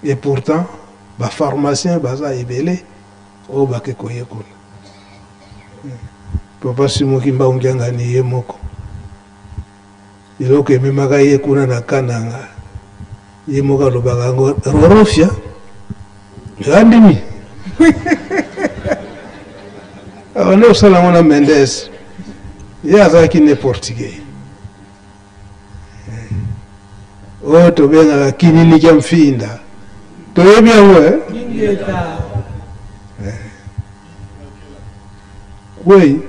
Et pourtant ba pharmaciens baza ebele oyo bake koyekola. Papa Simon Kimbangu Kiangani ye moko eloko ememaka ye kuna na Kananga, ye moko alobaka yango rorofia andimi abandi kosala yango na Mendes, ye azalaki ne portugais oyo tobengaka kinini kya mfinda, toyebi yango eh? Kwei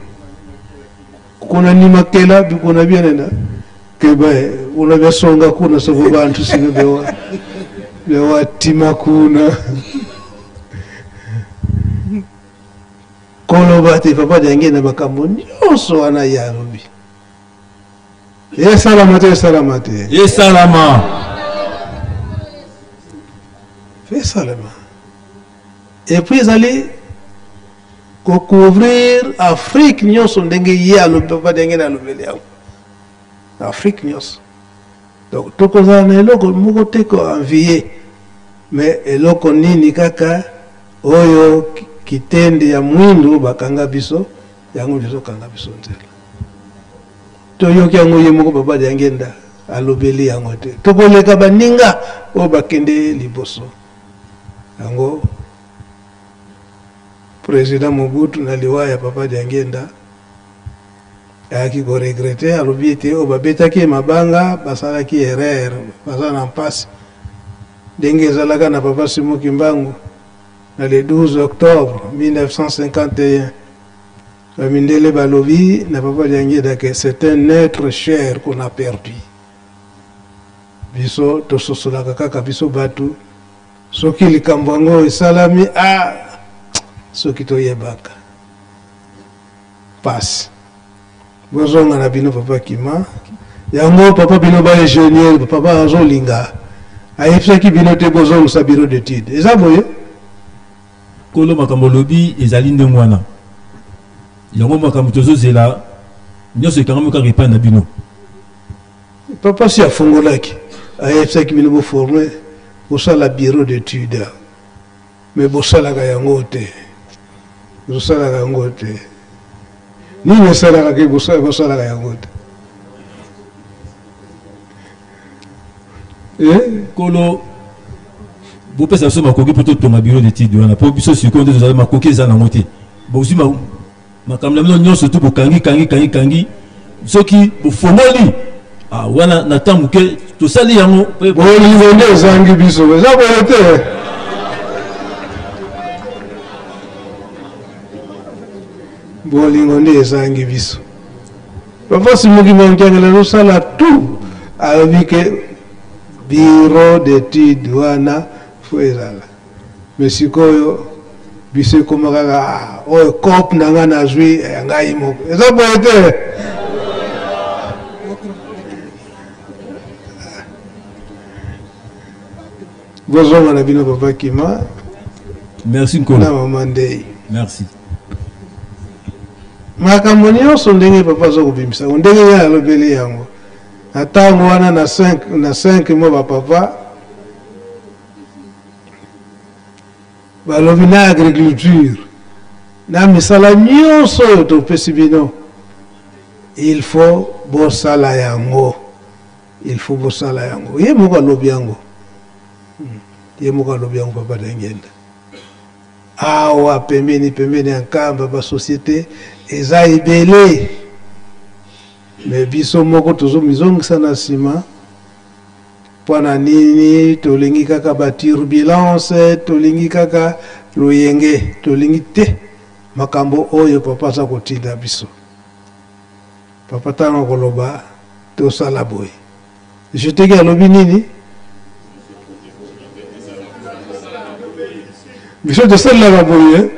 kuna ni makela bikuna byanena keba una byasonga kuna soko bantu sibe bewa bewa tima kuna koloba te papa Diangienda na makambo nyonso wana ye alobi esalama te esalama te esalama esalama et puis ezali kocouvrir Afrique nyonso ndenge ye alobi papa Diangienda alobeli yango Afrique nyonso. Donc tokozala na eloko moko te koenvie, mais eloko nini kaka oyo kitende ya mwindu bakanga biso yango nde ezokanga biso nzela. Toyoki yango ye moko papa Diangienda alobeli yango te, tokoleka baninga oyo bakende liboso. Yango président Mobutu na liwa ya papa Diangienda ayaki ko regretter, alobi ete oyo babetaki ye mabanga basalaki erreur, baza na mpasi ndenge ezalaka na papa Simon Kimbangu na le 12 octobre 1951. Bamindele balobi na papa Diangienda que c'est un être cher qu'on a perdu. Biso tososolaka kaka biso batu soki likambo yango esalami, ah, soki toyebaka pasi. Bozonga na bino papa Kima yango papa bino ba ingénieur papa azolinga ayebisaki bino te bozongisa bureau d'étude eza boye. Kolo makambo olobi ezali ndenge wana, yango makambo tozozela nyonso ekangami kaka epai na bino. Papa si afongolaki ayebisaki bino boforme bosala bureau d'étude, mais bosalaka yango te, bosalaka yango te. Nini esalaka ke bosalaka yango te? Eh? Kolo bopesa biso makoki mpo totonga bureau d'étude wana, mpo biso sikoyo nde tozali makoki eza nango te. Bozwi makambo na bino nyonso tu bokangi kangi kangi kangi, soki bofongoli ah, wana na ntango moke tosali yango. Bolingo nde ezangi biso, eza boye te. Bolingo nde ezangi biso. Papa Simon Kimbangu Kiangani azosala tout, alobi ke bureau d'étude wana fo ezala, mais sikoyo biso ekoma kaka ah, oyo cope na ngai nazwi ya ngai moko, eza boye te. Bozonga na bino papa Kima. Merci Nkolo. Na mama Ndei. Merci. Makambo nyonso ndenge papa aza kobimisa yango, ndenge ye alobeli yango na ntango wana na 5 na 5 mois ba papa balobi na agriculture na misala nyonso oyo topesi bino, il faut bosala yango, il faut bosala yango. Ye moko alobi yango, ye moko alobi yango papa Diangienda. Awa pembeni pembeni ya Nkamba ba société eza ebele, mais biso moko tozomizongisa na nsima. Mpo na nini tolingi kaka ba turbulence, tolingi kaka loyenge, tolingi te makambo oyo papa aza kotinda biso. Papa ntango akoloba tosala boye, jeteki alobi nini? Biso tosalelaka boye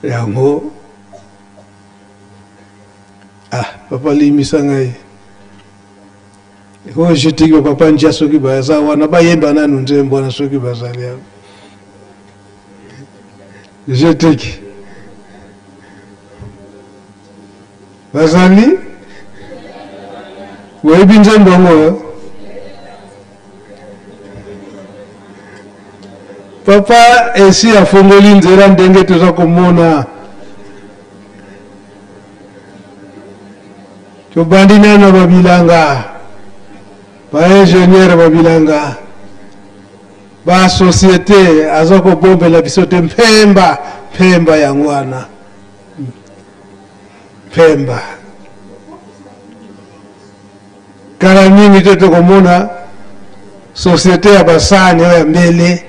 yango. Ah, papa limbisa ngai. Oyo jetiki ba papa nja soki baza wana bayemba nanu nzembo wana soki bazali awa. Jetiki. Bazali? Boyebi nzembo yango? Eh? Papa esi afongoli nzela ndenge toza komona. Tobandi nano ba bilanga, ba ingénieur ba bilanga, ba société aza kobombela biso te mpemba, mpemba yango wana. Mpemba. Kala mingi te tokomona société ya basani oyo ya mbele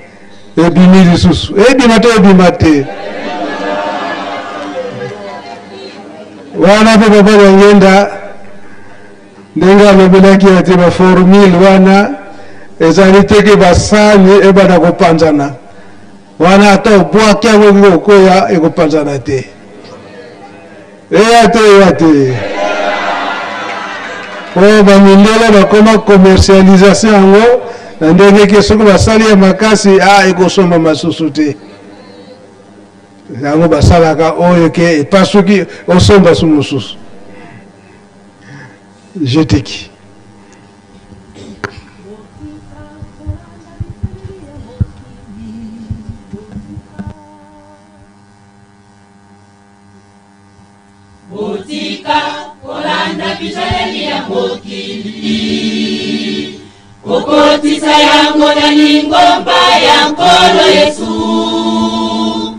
ebimi lisusu. Ebima te ebima te. Wana mpe papa Diangienda ndenge alobelaki ya te baformule wana ezali te ke basani ebanda kopanzana wana ata obwaki yango ekoki kokwea ekopanzana te eya te eya te oyo bamindele bakoma commercialisation yango na ndenge ke soki basali ya makasi a ah, ekosomba masusu te yango basalaka oyo ke epasuki osomba su mosusu jeteki Botika kolanda bizaleli ya mokili, kokotisa yango na lingomba ya Nkolo Yesu.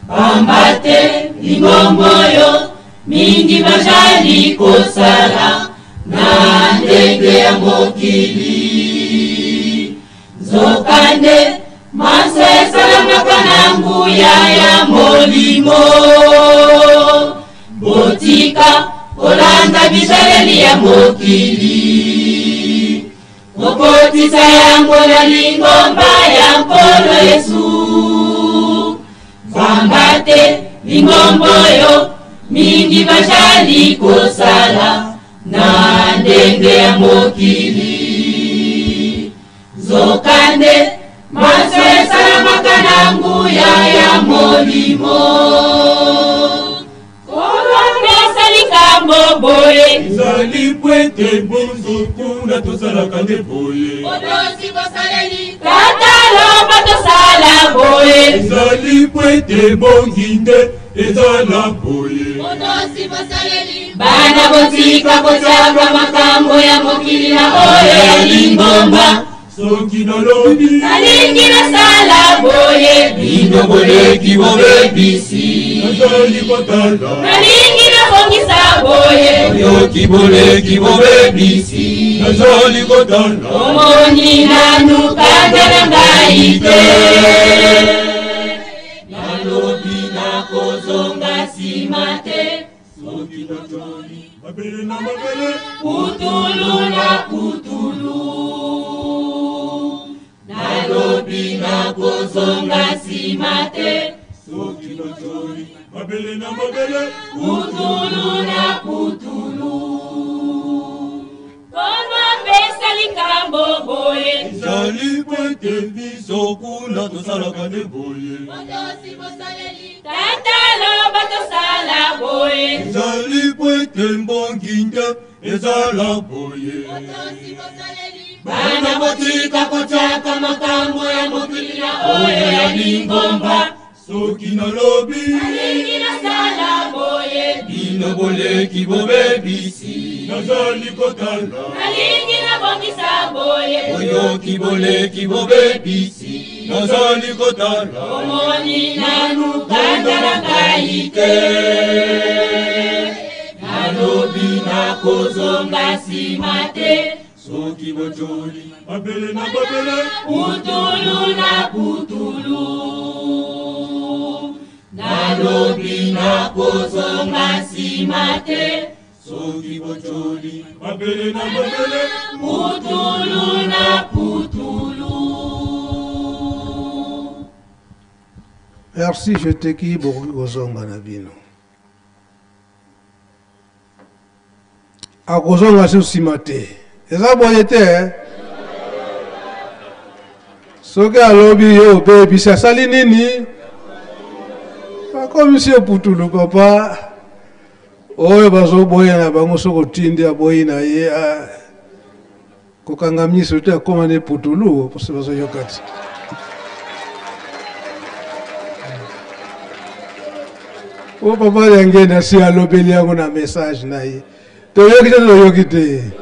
Pamba te lingomba oyo mingi bazali kosala na ndenge ya mokili. Nzokande manso esalamaka na nguya ya Molimo. Botika kolanda bizaleli ya mokili, kokotisa yango na lingomba ya Nkolo Yesu. Pamba te lingomba oyo mingi bazali kosala na ndenge ya mokili. Nzokande manso esalamaka na nguya ya Molimo. Nkolo apesa likambo boye. Ezali po ete biso kuna tosalaka nde boye. Botosi bosaleli. Tata loba tosala boye. Ezali po ete bongi nde ezala boye. Botosi bosaleli. Bana botika kotiaka makambo ya mokili na oyo ya lingomba. Soki nalobi nalingi nasala boye, bino boleki bobebisi. Nazali kotala nalingi nabongisa boye, oyoki boleki bobebisi. Nazali kotala omoni nanu kanda na ngai te. Nalobi nakozonga nsima te. Soki natoli mabele na mabele, putulu na putulu. Nalobi nakozonga nsima te. Soki natoli mabele na mabele, putulu na putulu. Kono apesa likambo boye. Ezali po ete biso kuna tosalaka nde boye. Botosi bosaleli. Tata loba tosala boye. Ezali po ete mbongi nde ezala boye. Botosi bosaleli. Bana botika kotiaka makambo ya mokili na oyo ya lingomba. Soki nalobi nalingi nasala boye, bino boleki bobebisi. Nazali kotala nalingi nabongisa boye, oyoki boleki bobebisi. Nazali kotala omoni nanu kanda na ngai te. Nalobi nakozonga nsima te. Soki botoli mabele na mabele, putulu na putulu. Nalobi nakozonga nsima te. Soki botoli mabele na mabele, putulu na putulu. Merci, je te ki bokoki kozonga na bino. Akozonga su nsima te. Eza boye te eh? Soki alobi yo obebisi asali nini? Akomisi yo putulu papa. Oyo bazoboya na bango soki otindi aboyi na ye ah, kokanga miso te akoma nde putulu mposo bazoyoka te. O papa Yangeni asi alobeli yango na message na ye. Toyoki te toyoki te.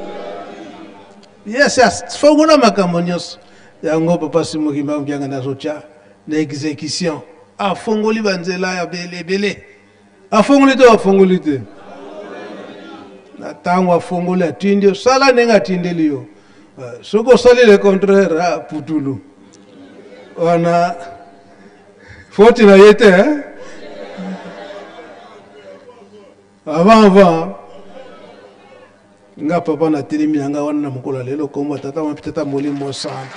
Yes, afongola makambo nyonso. Yango papa Simon Kimbangu Kiangani azotya na execution. Afongoli banzela ya bele ebele. Afongoli te afongoli te. Na ntango afongoli atindi yo sala ndenge atindeli yo. Eh, soki osali le contraire ah, putulu wana foti na ye te eh? Avant avant nga papa na telemi na nga wana na mokolo ya lelo kombo ya tata mpe tata molimo santu.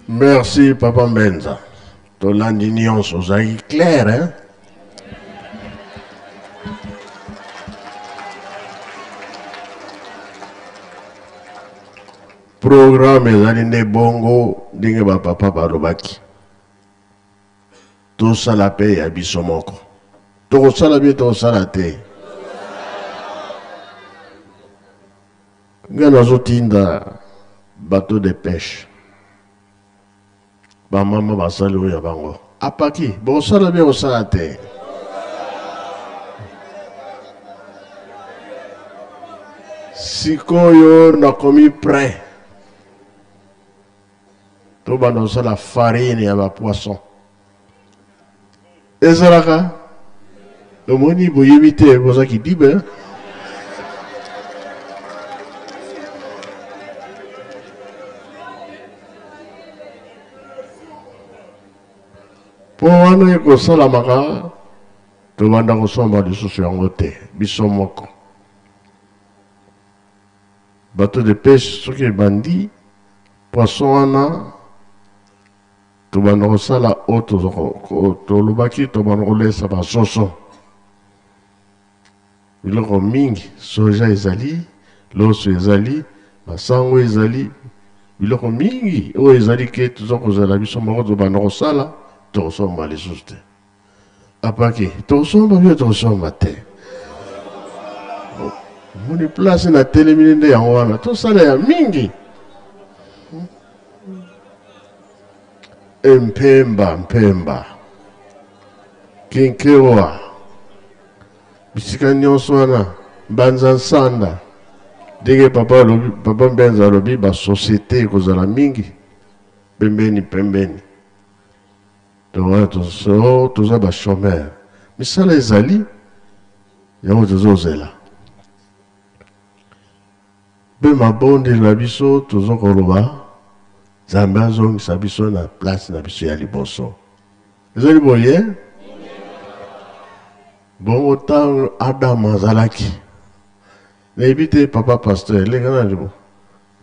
Merci papa Mbenza. Tolandi nyonso ozalaki clair hein? Programme ezali nde bongo ndenge ba papa balobaki. Tosala pe ya biso moko. Tokosala bien tokosala te. Nga nazotinda bateau de pêche. Ba mama basali oyo ya bango. Apaki, bosala bien osala te. Sikoyo nakomi prêt. Tobanda kosala farine ya ba poisson. Ezalaka omoni boyebi te boza kidiba. Mpo wana ekosalamaka tobanda kosomba lisusu yango te biso moko. Bateau de pêche soki ebandi poisson wana tobanda kosala oyo tolobaki tobanda kolesa basoso biloko mingi soja ezali loso ezali masango ezali biloko mingi oyo ezali ke toza kozala biso moko tobanda kosala tokosomba lisusu te apaki tokosomba bino tokosomba te omoni place na telemi nde yango wana tosala ya mingi empemba mpemba kinkewa bisika nyonso wana mbanza nsanda ndenge papa alobi papa mbenza alobi basosiete ekozala mingi pembeni pembeni Donc wana tozo toza ba chômeurs. Misala ezali yango tozozela. Mpe mabondeli na biso tozo koloba Nzambe azongisa biso na place na biso ya liboso. Ezali boye? Bongo ntango Adam azalaki nayebi te papa pasteur elenga na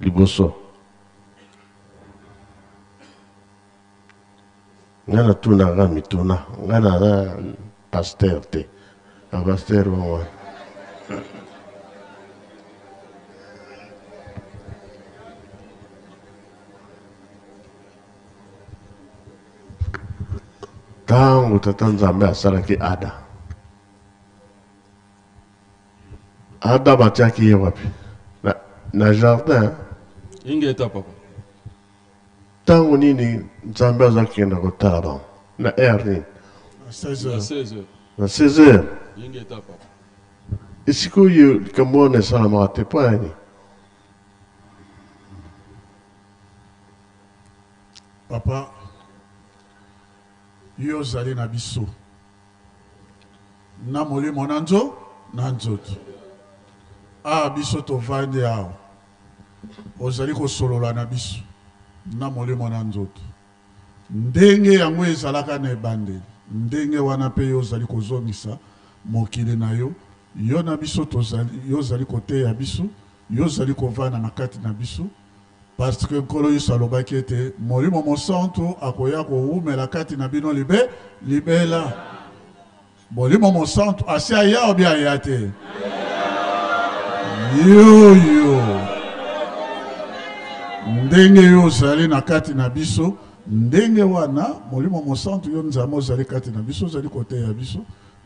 liboso Nga na tunaka mituna, nga naza pasteur te. Ba pasteur bango wana. Tango tata Nzambe asalaki Adam, Adam atiaki ye wapi? Na, na jardin. Ingeta papa. Tango nini Nzambe aza kenda kotala bango? Na heure nini? Na 16 heures. Na 16 heures. Ingeta papa. Esika oyo likambo wana esalamaka te mpo ya nini? Papa, yo ozali na biso na molimo na nzo na nzoto. Awa biso tovandi awa Ozali kosolola na biso na molimo na nzoto. Ndenge yango ezalaka na ebandeli, ndenge wana mpe yo ozali kozongisa mokili na yo. Yo na biso tozali, yo ozali koteya biso, yo ozali kovanda na kati na biso, parce que Nkolo Yesu alobaki ete Molimo Mosantu akoya kowumela kati na bino libe, libela. Molimo Mosantu asi aya obi aya te? Yoyo ndenge yo ozali na kati na biso, ndenge wana Molimo Mosantu yo Nzambe ozali kati na biso, ozali koteya biso.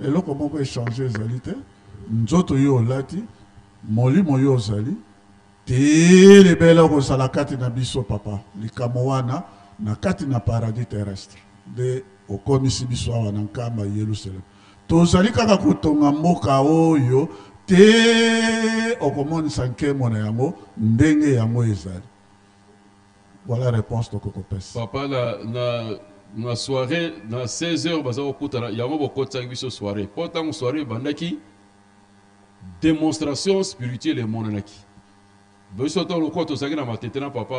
Eloko moko echange ezali te. Nzoto yo olati, molimo yo ozali tii libela okozala kati na biso papa. Likambo wana na kati na paradis terrestre nde okomisi biso awa na Nkamba Yelusaleme. Tozali kaka kotonga mboka oyo te okomonisa nkembo na yango ndenge yango ezali. Voilà réponse tokoki kopesa. Papa na na na soiree na 16 heures baza kokutana yango bokotisaki biso soiree mpo ntango soiree ebandaki demonstration spirituelle emonanaki biso to lokola tozalaki na matete na papa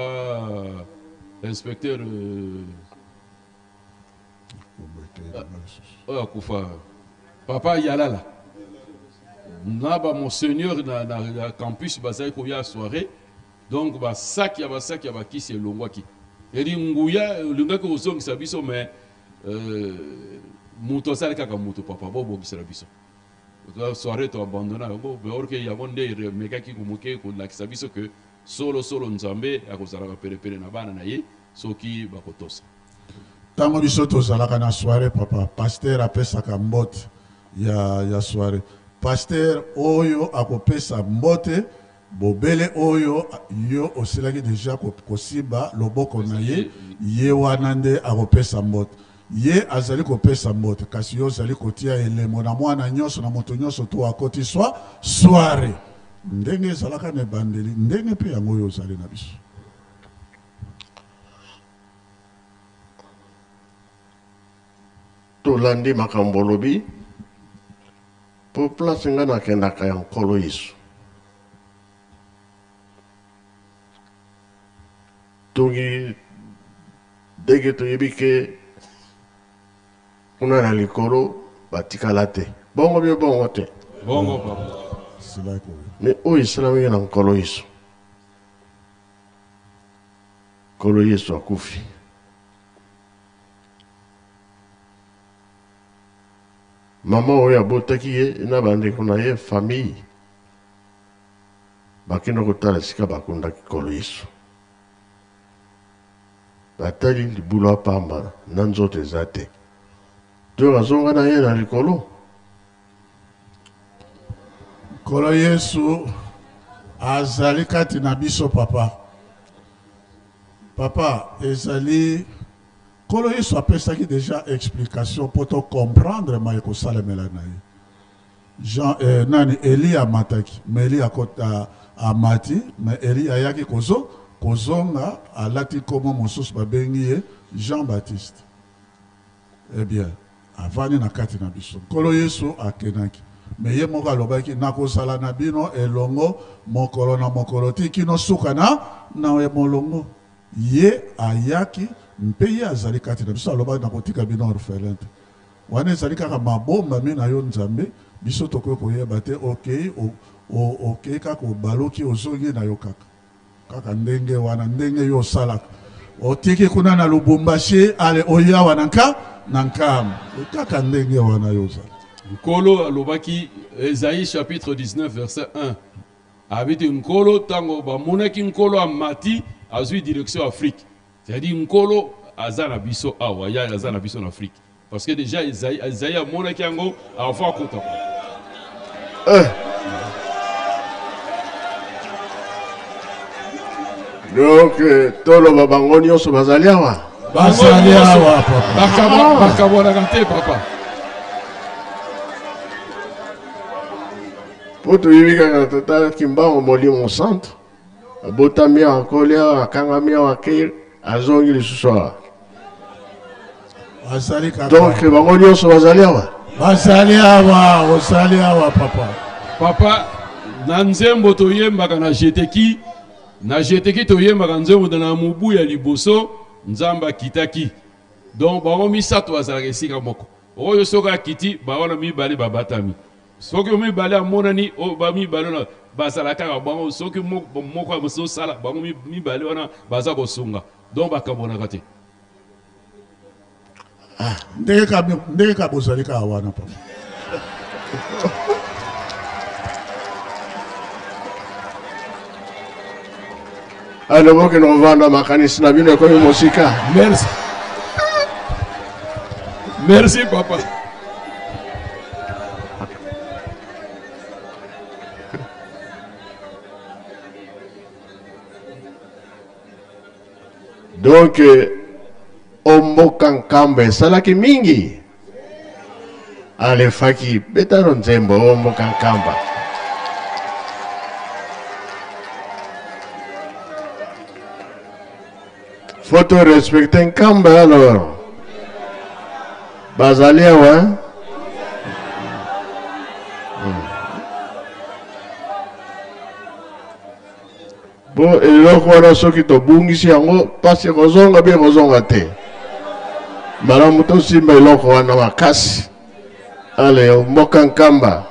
inspecteur oyo akufa papa yalala na ba monseigneur na, na, na campus bazali koya soiree donc ba sac ya ba sac ya bakisi elongwaki eri nguya olingaki kozongisa biso mais euh, moto asali kaka moto papa bobongisela biso soirée to abandonna yango mais or que yango nde emekaki moke kolakisa biso que solo solo Nzambe akozalaka penepene na bana na ye soki bakotosa. Tango biso tozalaka na soiree papa, pasteur apesaka mbote ya ya soiree. Pasteur oyo akopesa mbote bobele oyo yo osilaki dejà kosimba loboko na ye, ye wana nde akopesa mbote. Ye azali kopesa mbote, kasi yo ozali kotia elembo na mwana nyonso, na moto nyonso to akoti swa soiree. Ndenge ezalaka na ebandeli, ndenge mpe yango oyo ozali na biso. Tolandi makambo olobi po place nga nakendaka ya Nkolo Yesu. Tongi ndenge toyebi ke kuna na likolo batikala te. Bongo bino bongo te. Bongo papa. Mais oyo esalamaki na Nkolo Yesu. Nkolo Yesu akufi. Mama oyo abotaki ye na bandeko na ye famille bakenda kotala esika bakundaki Nkolo Yesu. Batali libulu ya pamba na nzoto eza te. To azonga na ye na likolo. Nkolo Yesu azali kati na biso papa. Papa ezali Nkolo Yesu apesaki deja explication mpo to comprendre maye kosalemela na ye. Jean eh, nani Elie amataki mais Elie akota amati mais Elie ayaki kozo kozonga alati nkombo mosusu babengi ye Jean Baptiste. Eh bien, avandi na kati na biso. Nkolo Yesu akenaki. Mais ye moko alobaki, nakozala na bino elongo mokolo na mokolo tii kino suka na na molongo. Ye ayaki mpe ye azali kati na biso. Alobaki, nakotika bino orphelin te. Wana ezali kaka mabombami na yo Nzambe, biso tokoki koyeba te. Okei, o, o, okei kaka obaluki, ozongi na yo kaka. Kaka ndenge wana, ndenge yo osalaka. Otiki kuna na Lubumbashi, ale oye awa na nka, na Nkamba. Kaka ndenge wana yo ozali. Nkolo alobaki, Esaïe chapitre 19 verset 1, abiti Nkolo tango bamonaki Nkolo amati azui direction Afrique, c'est-à-dire Nkolo aza na biso awa, ya aza na biso na Afrique. Parce que déjà Esaïe, Esaïe amonaki yango avant akota kuna. Eh. Donc euh, toloba bango nyonso bazali awa. Bazali awa papa. Bakabwanaka te papa. Po toyebi kaka tata Kimbangu Molimo Santu abotami awa akoli awa akangami awa akei azongi lisusu awa. Azali kaka. Donc bango nyonso bazali awa. Bazali awa, ozali awa papa. Papa, na nzembo toyembaka na jeteki, na jeteki toyembaka nzembo na mobu ya liboso Nzambe akitaki. Donc bango misato bazalaka esika moko. Oyo soki akiti, ba wana mibale babatami. Soki mibale amonani, oyo ba mibale wana bazala kaka bango, soki moko azosala, bango mibale wana baza kosunga. Donc bakabwanaka te. Ah, ndenge ka ndenge ka bozali kaka wana papa. Alors bokende kovanda makanisi na bino ekomi mosika. Merci. Merci papa. Donc omboka Nkamba esalaki mingi. Alefaki betano nzembo omboka Nkamba. Faut te respecter Nkamba alors. Bazali awa. Hein? Po eloko wana soki tobungisi yango mpasi ekozonga mpe ekozonga te. Malamu tosimba eloko wana makasi. Ale mboka Nkamba.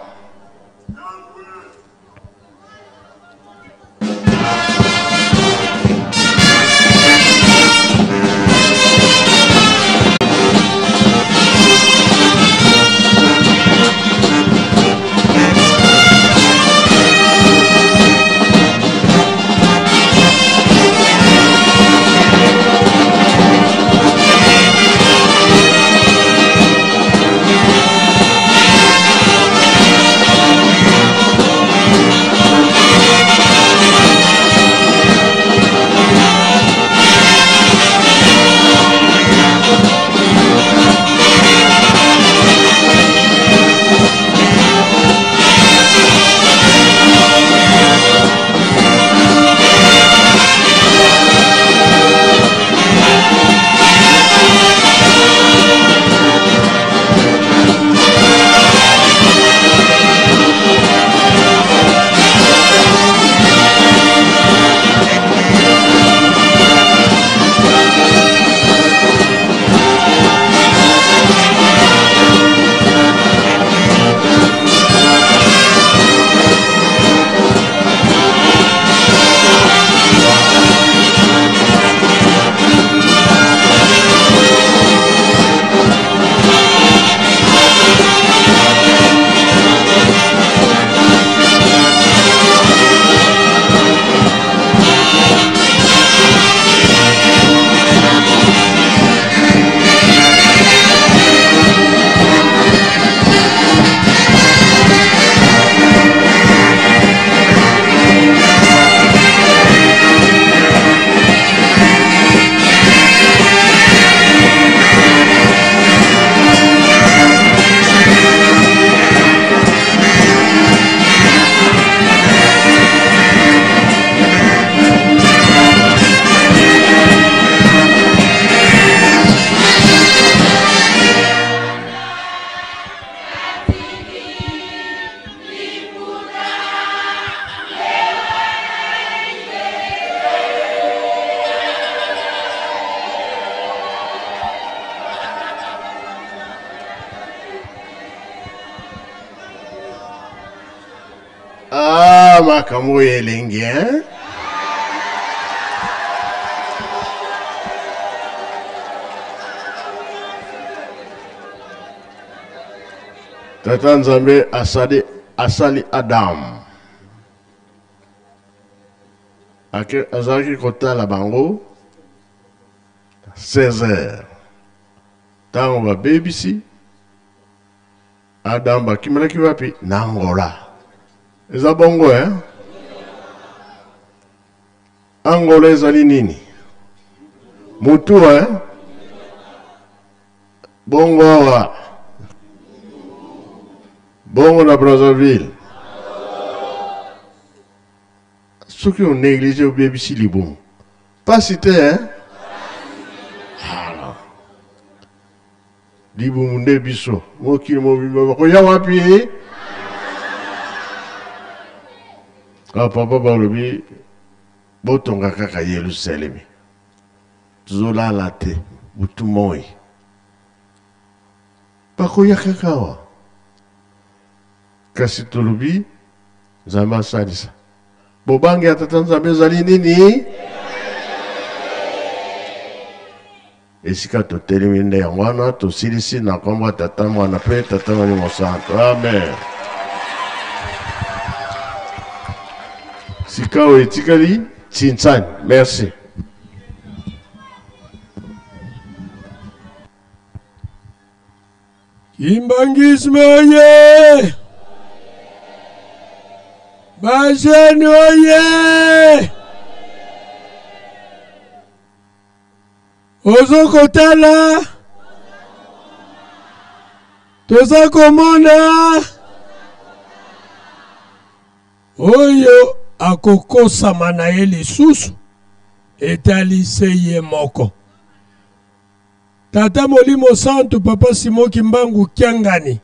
Ah, makambo oyo elengi hein? Tata Nzambe asali, asali Adam. Ake, azalaki kotala bango 16 heures. Ntango babebisi Adam bakimelaki wapi? Na Angola. Eza bongo eh? Angola ezali nini? Mutu eh? Bongo awa. Bongo na Brazzaville. Soki o néglige obebisi libumu. Pasi te eh? Alors. Libumu nde biso. Mokili mobimba bakoya wapi? Ah, papa balobi botonga kaka Yelusalemi. Tozolala te butu moi. Bakoya kaka awa. Kasi tolobi Nzambe asalisa. Bobangi ya Tata Nzambe ezali nini? Esika totelemi nde yango wana tosilisi na nkombo ya Tata, Mwana mpe Tata Molimo Santo. Amen. Sikawa etikali. Tsintsani. Merci. Kimbanguisme oye! Ba jeunes oye! Ozo kotala? Toza komona? Oyo akokosama na ye lisusu etali se ye moko. Tata Molimo Santu Papa Simon Kimbangu Kiangani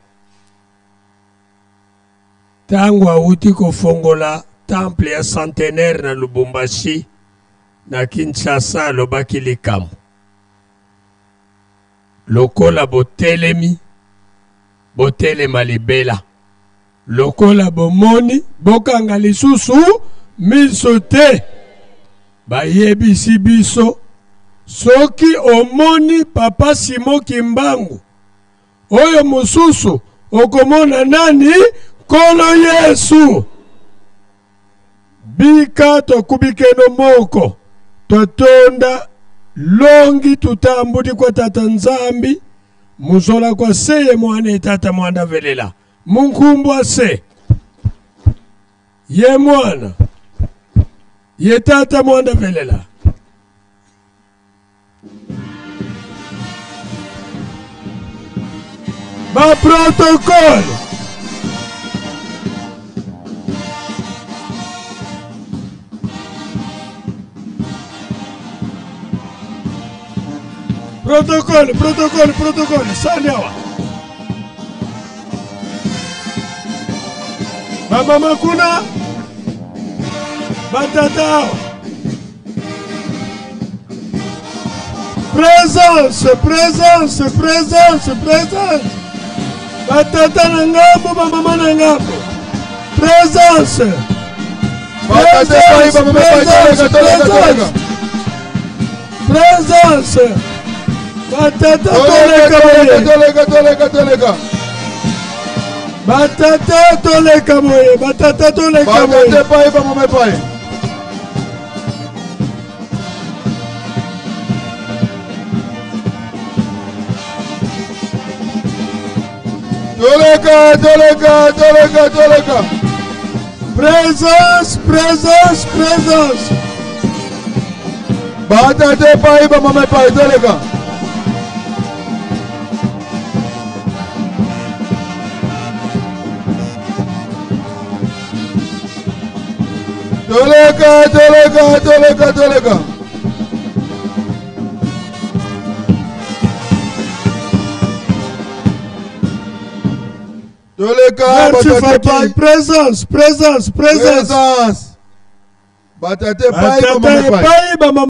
tango awuti kofongola temple ya centenaire na Lubumbashi na Kinshasa alobaki likambo lokola botelemi botelema libela Lokola bomoni, bokanga lisusu miso te. Bayebisi biso soki omoni Papa Simon Kimbangu oyo mosusu okomona nani? Nkolo Yesu. Bika tokubikeno moko twatonda longi tutambudi kwa Tata Nzambi muzola kwa seye mwana Tata mwanda velela Munkumbwa se ye mwana ye tata mwanda velela. Ba protocole protocole protocole protocole sani awa bamama kuna batata awa présence présence présence présence batata na ngambo bamama na ngambo présence présence présence présence Présence. Batata toleka boye. Toleka toleka toleka. Batata toleka boye. Batata toleka boye. Batata epai bamama epai. Toleka toleka toleka toleka. Présence présence présence. Batata epai bamama epai toleka. Toleka toleka toleka toleka. Toleka Merci batata Fatih. epai. Présence, présence, présence. Présence. Batata epai Batata bamama epai. epai bamama.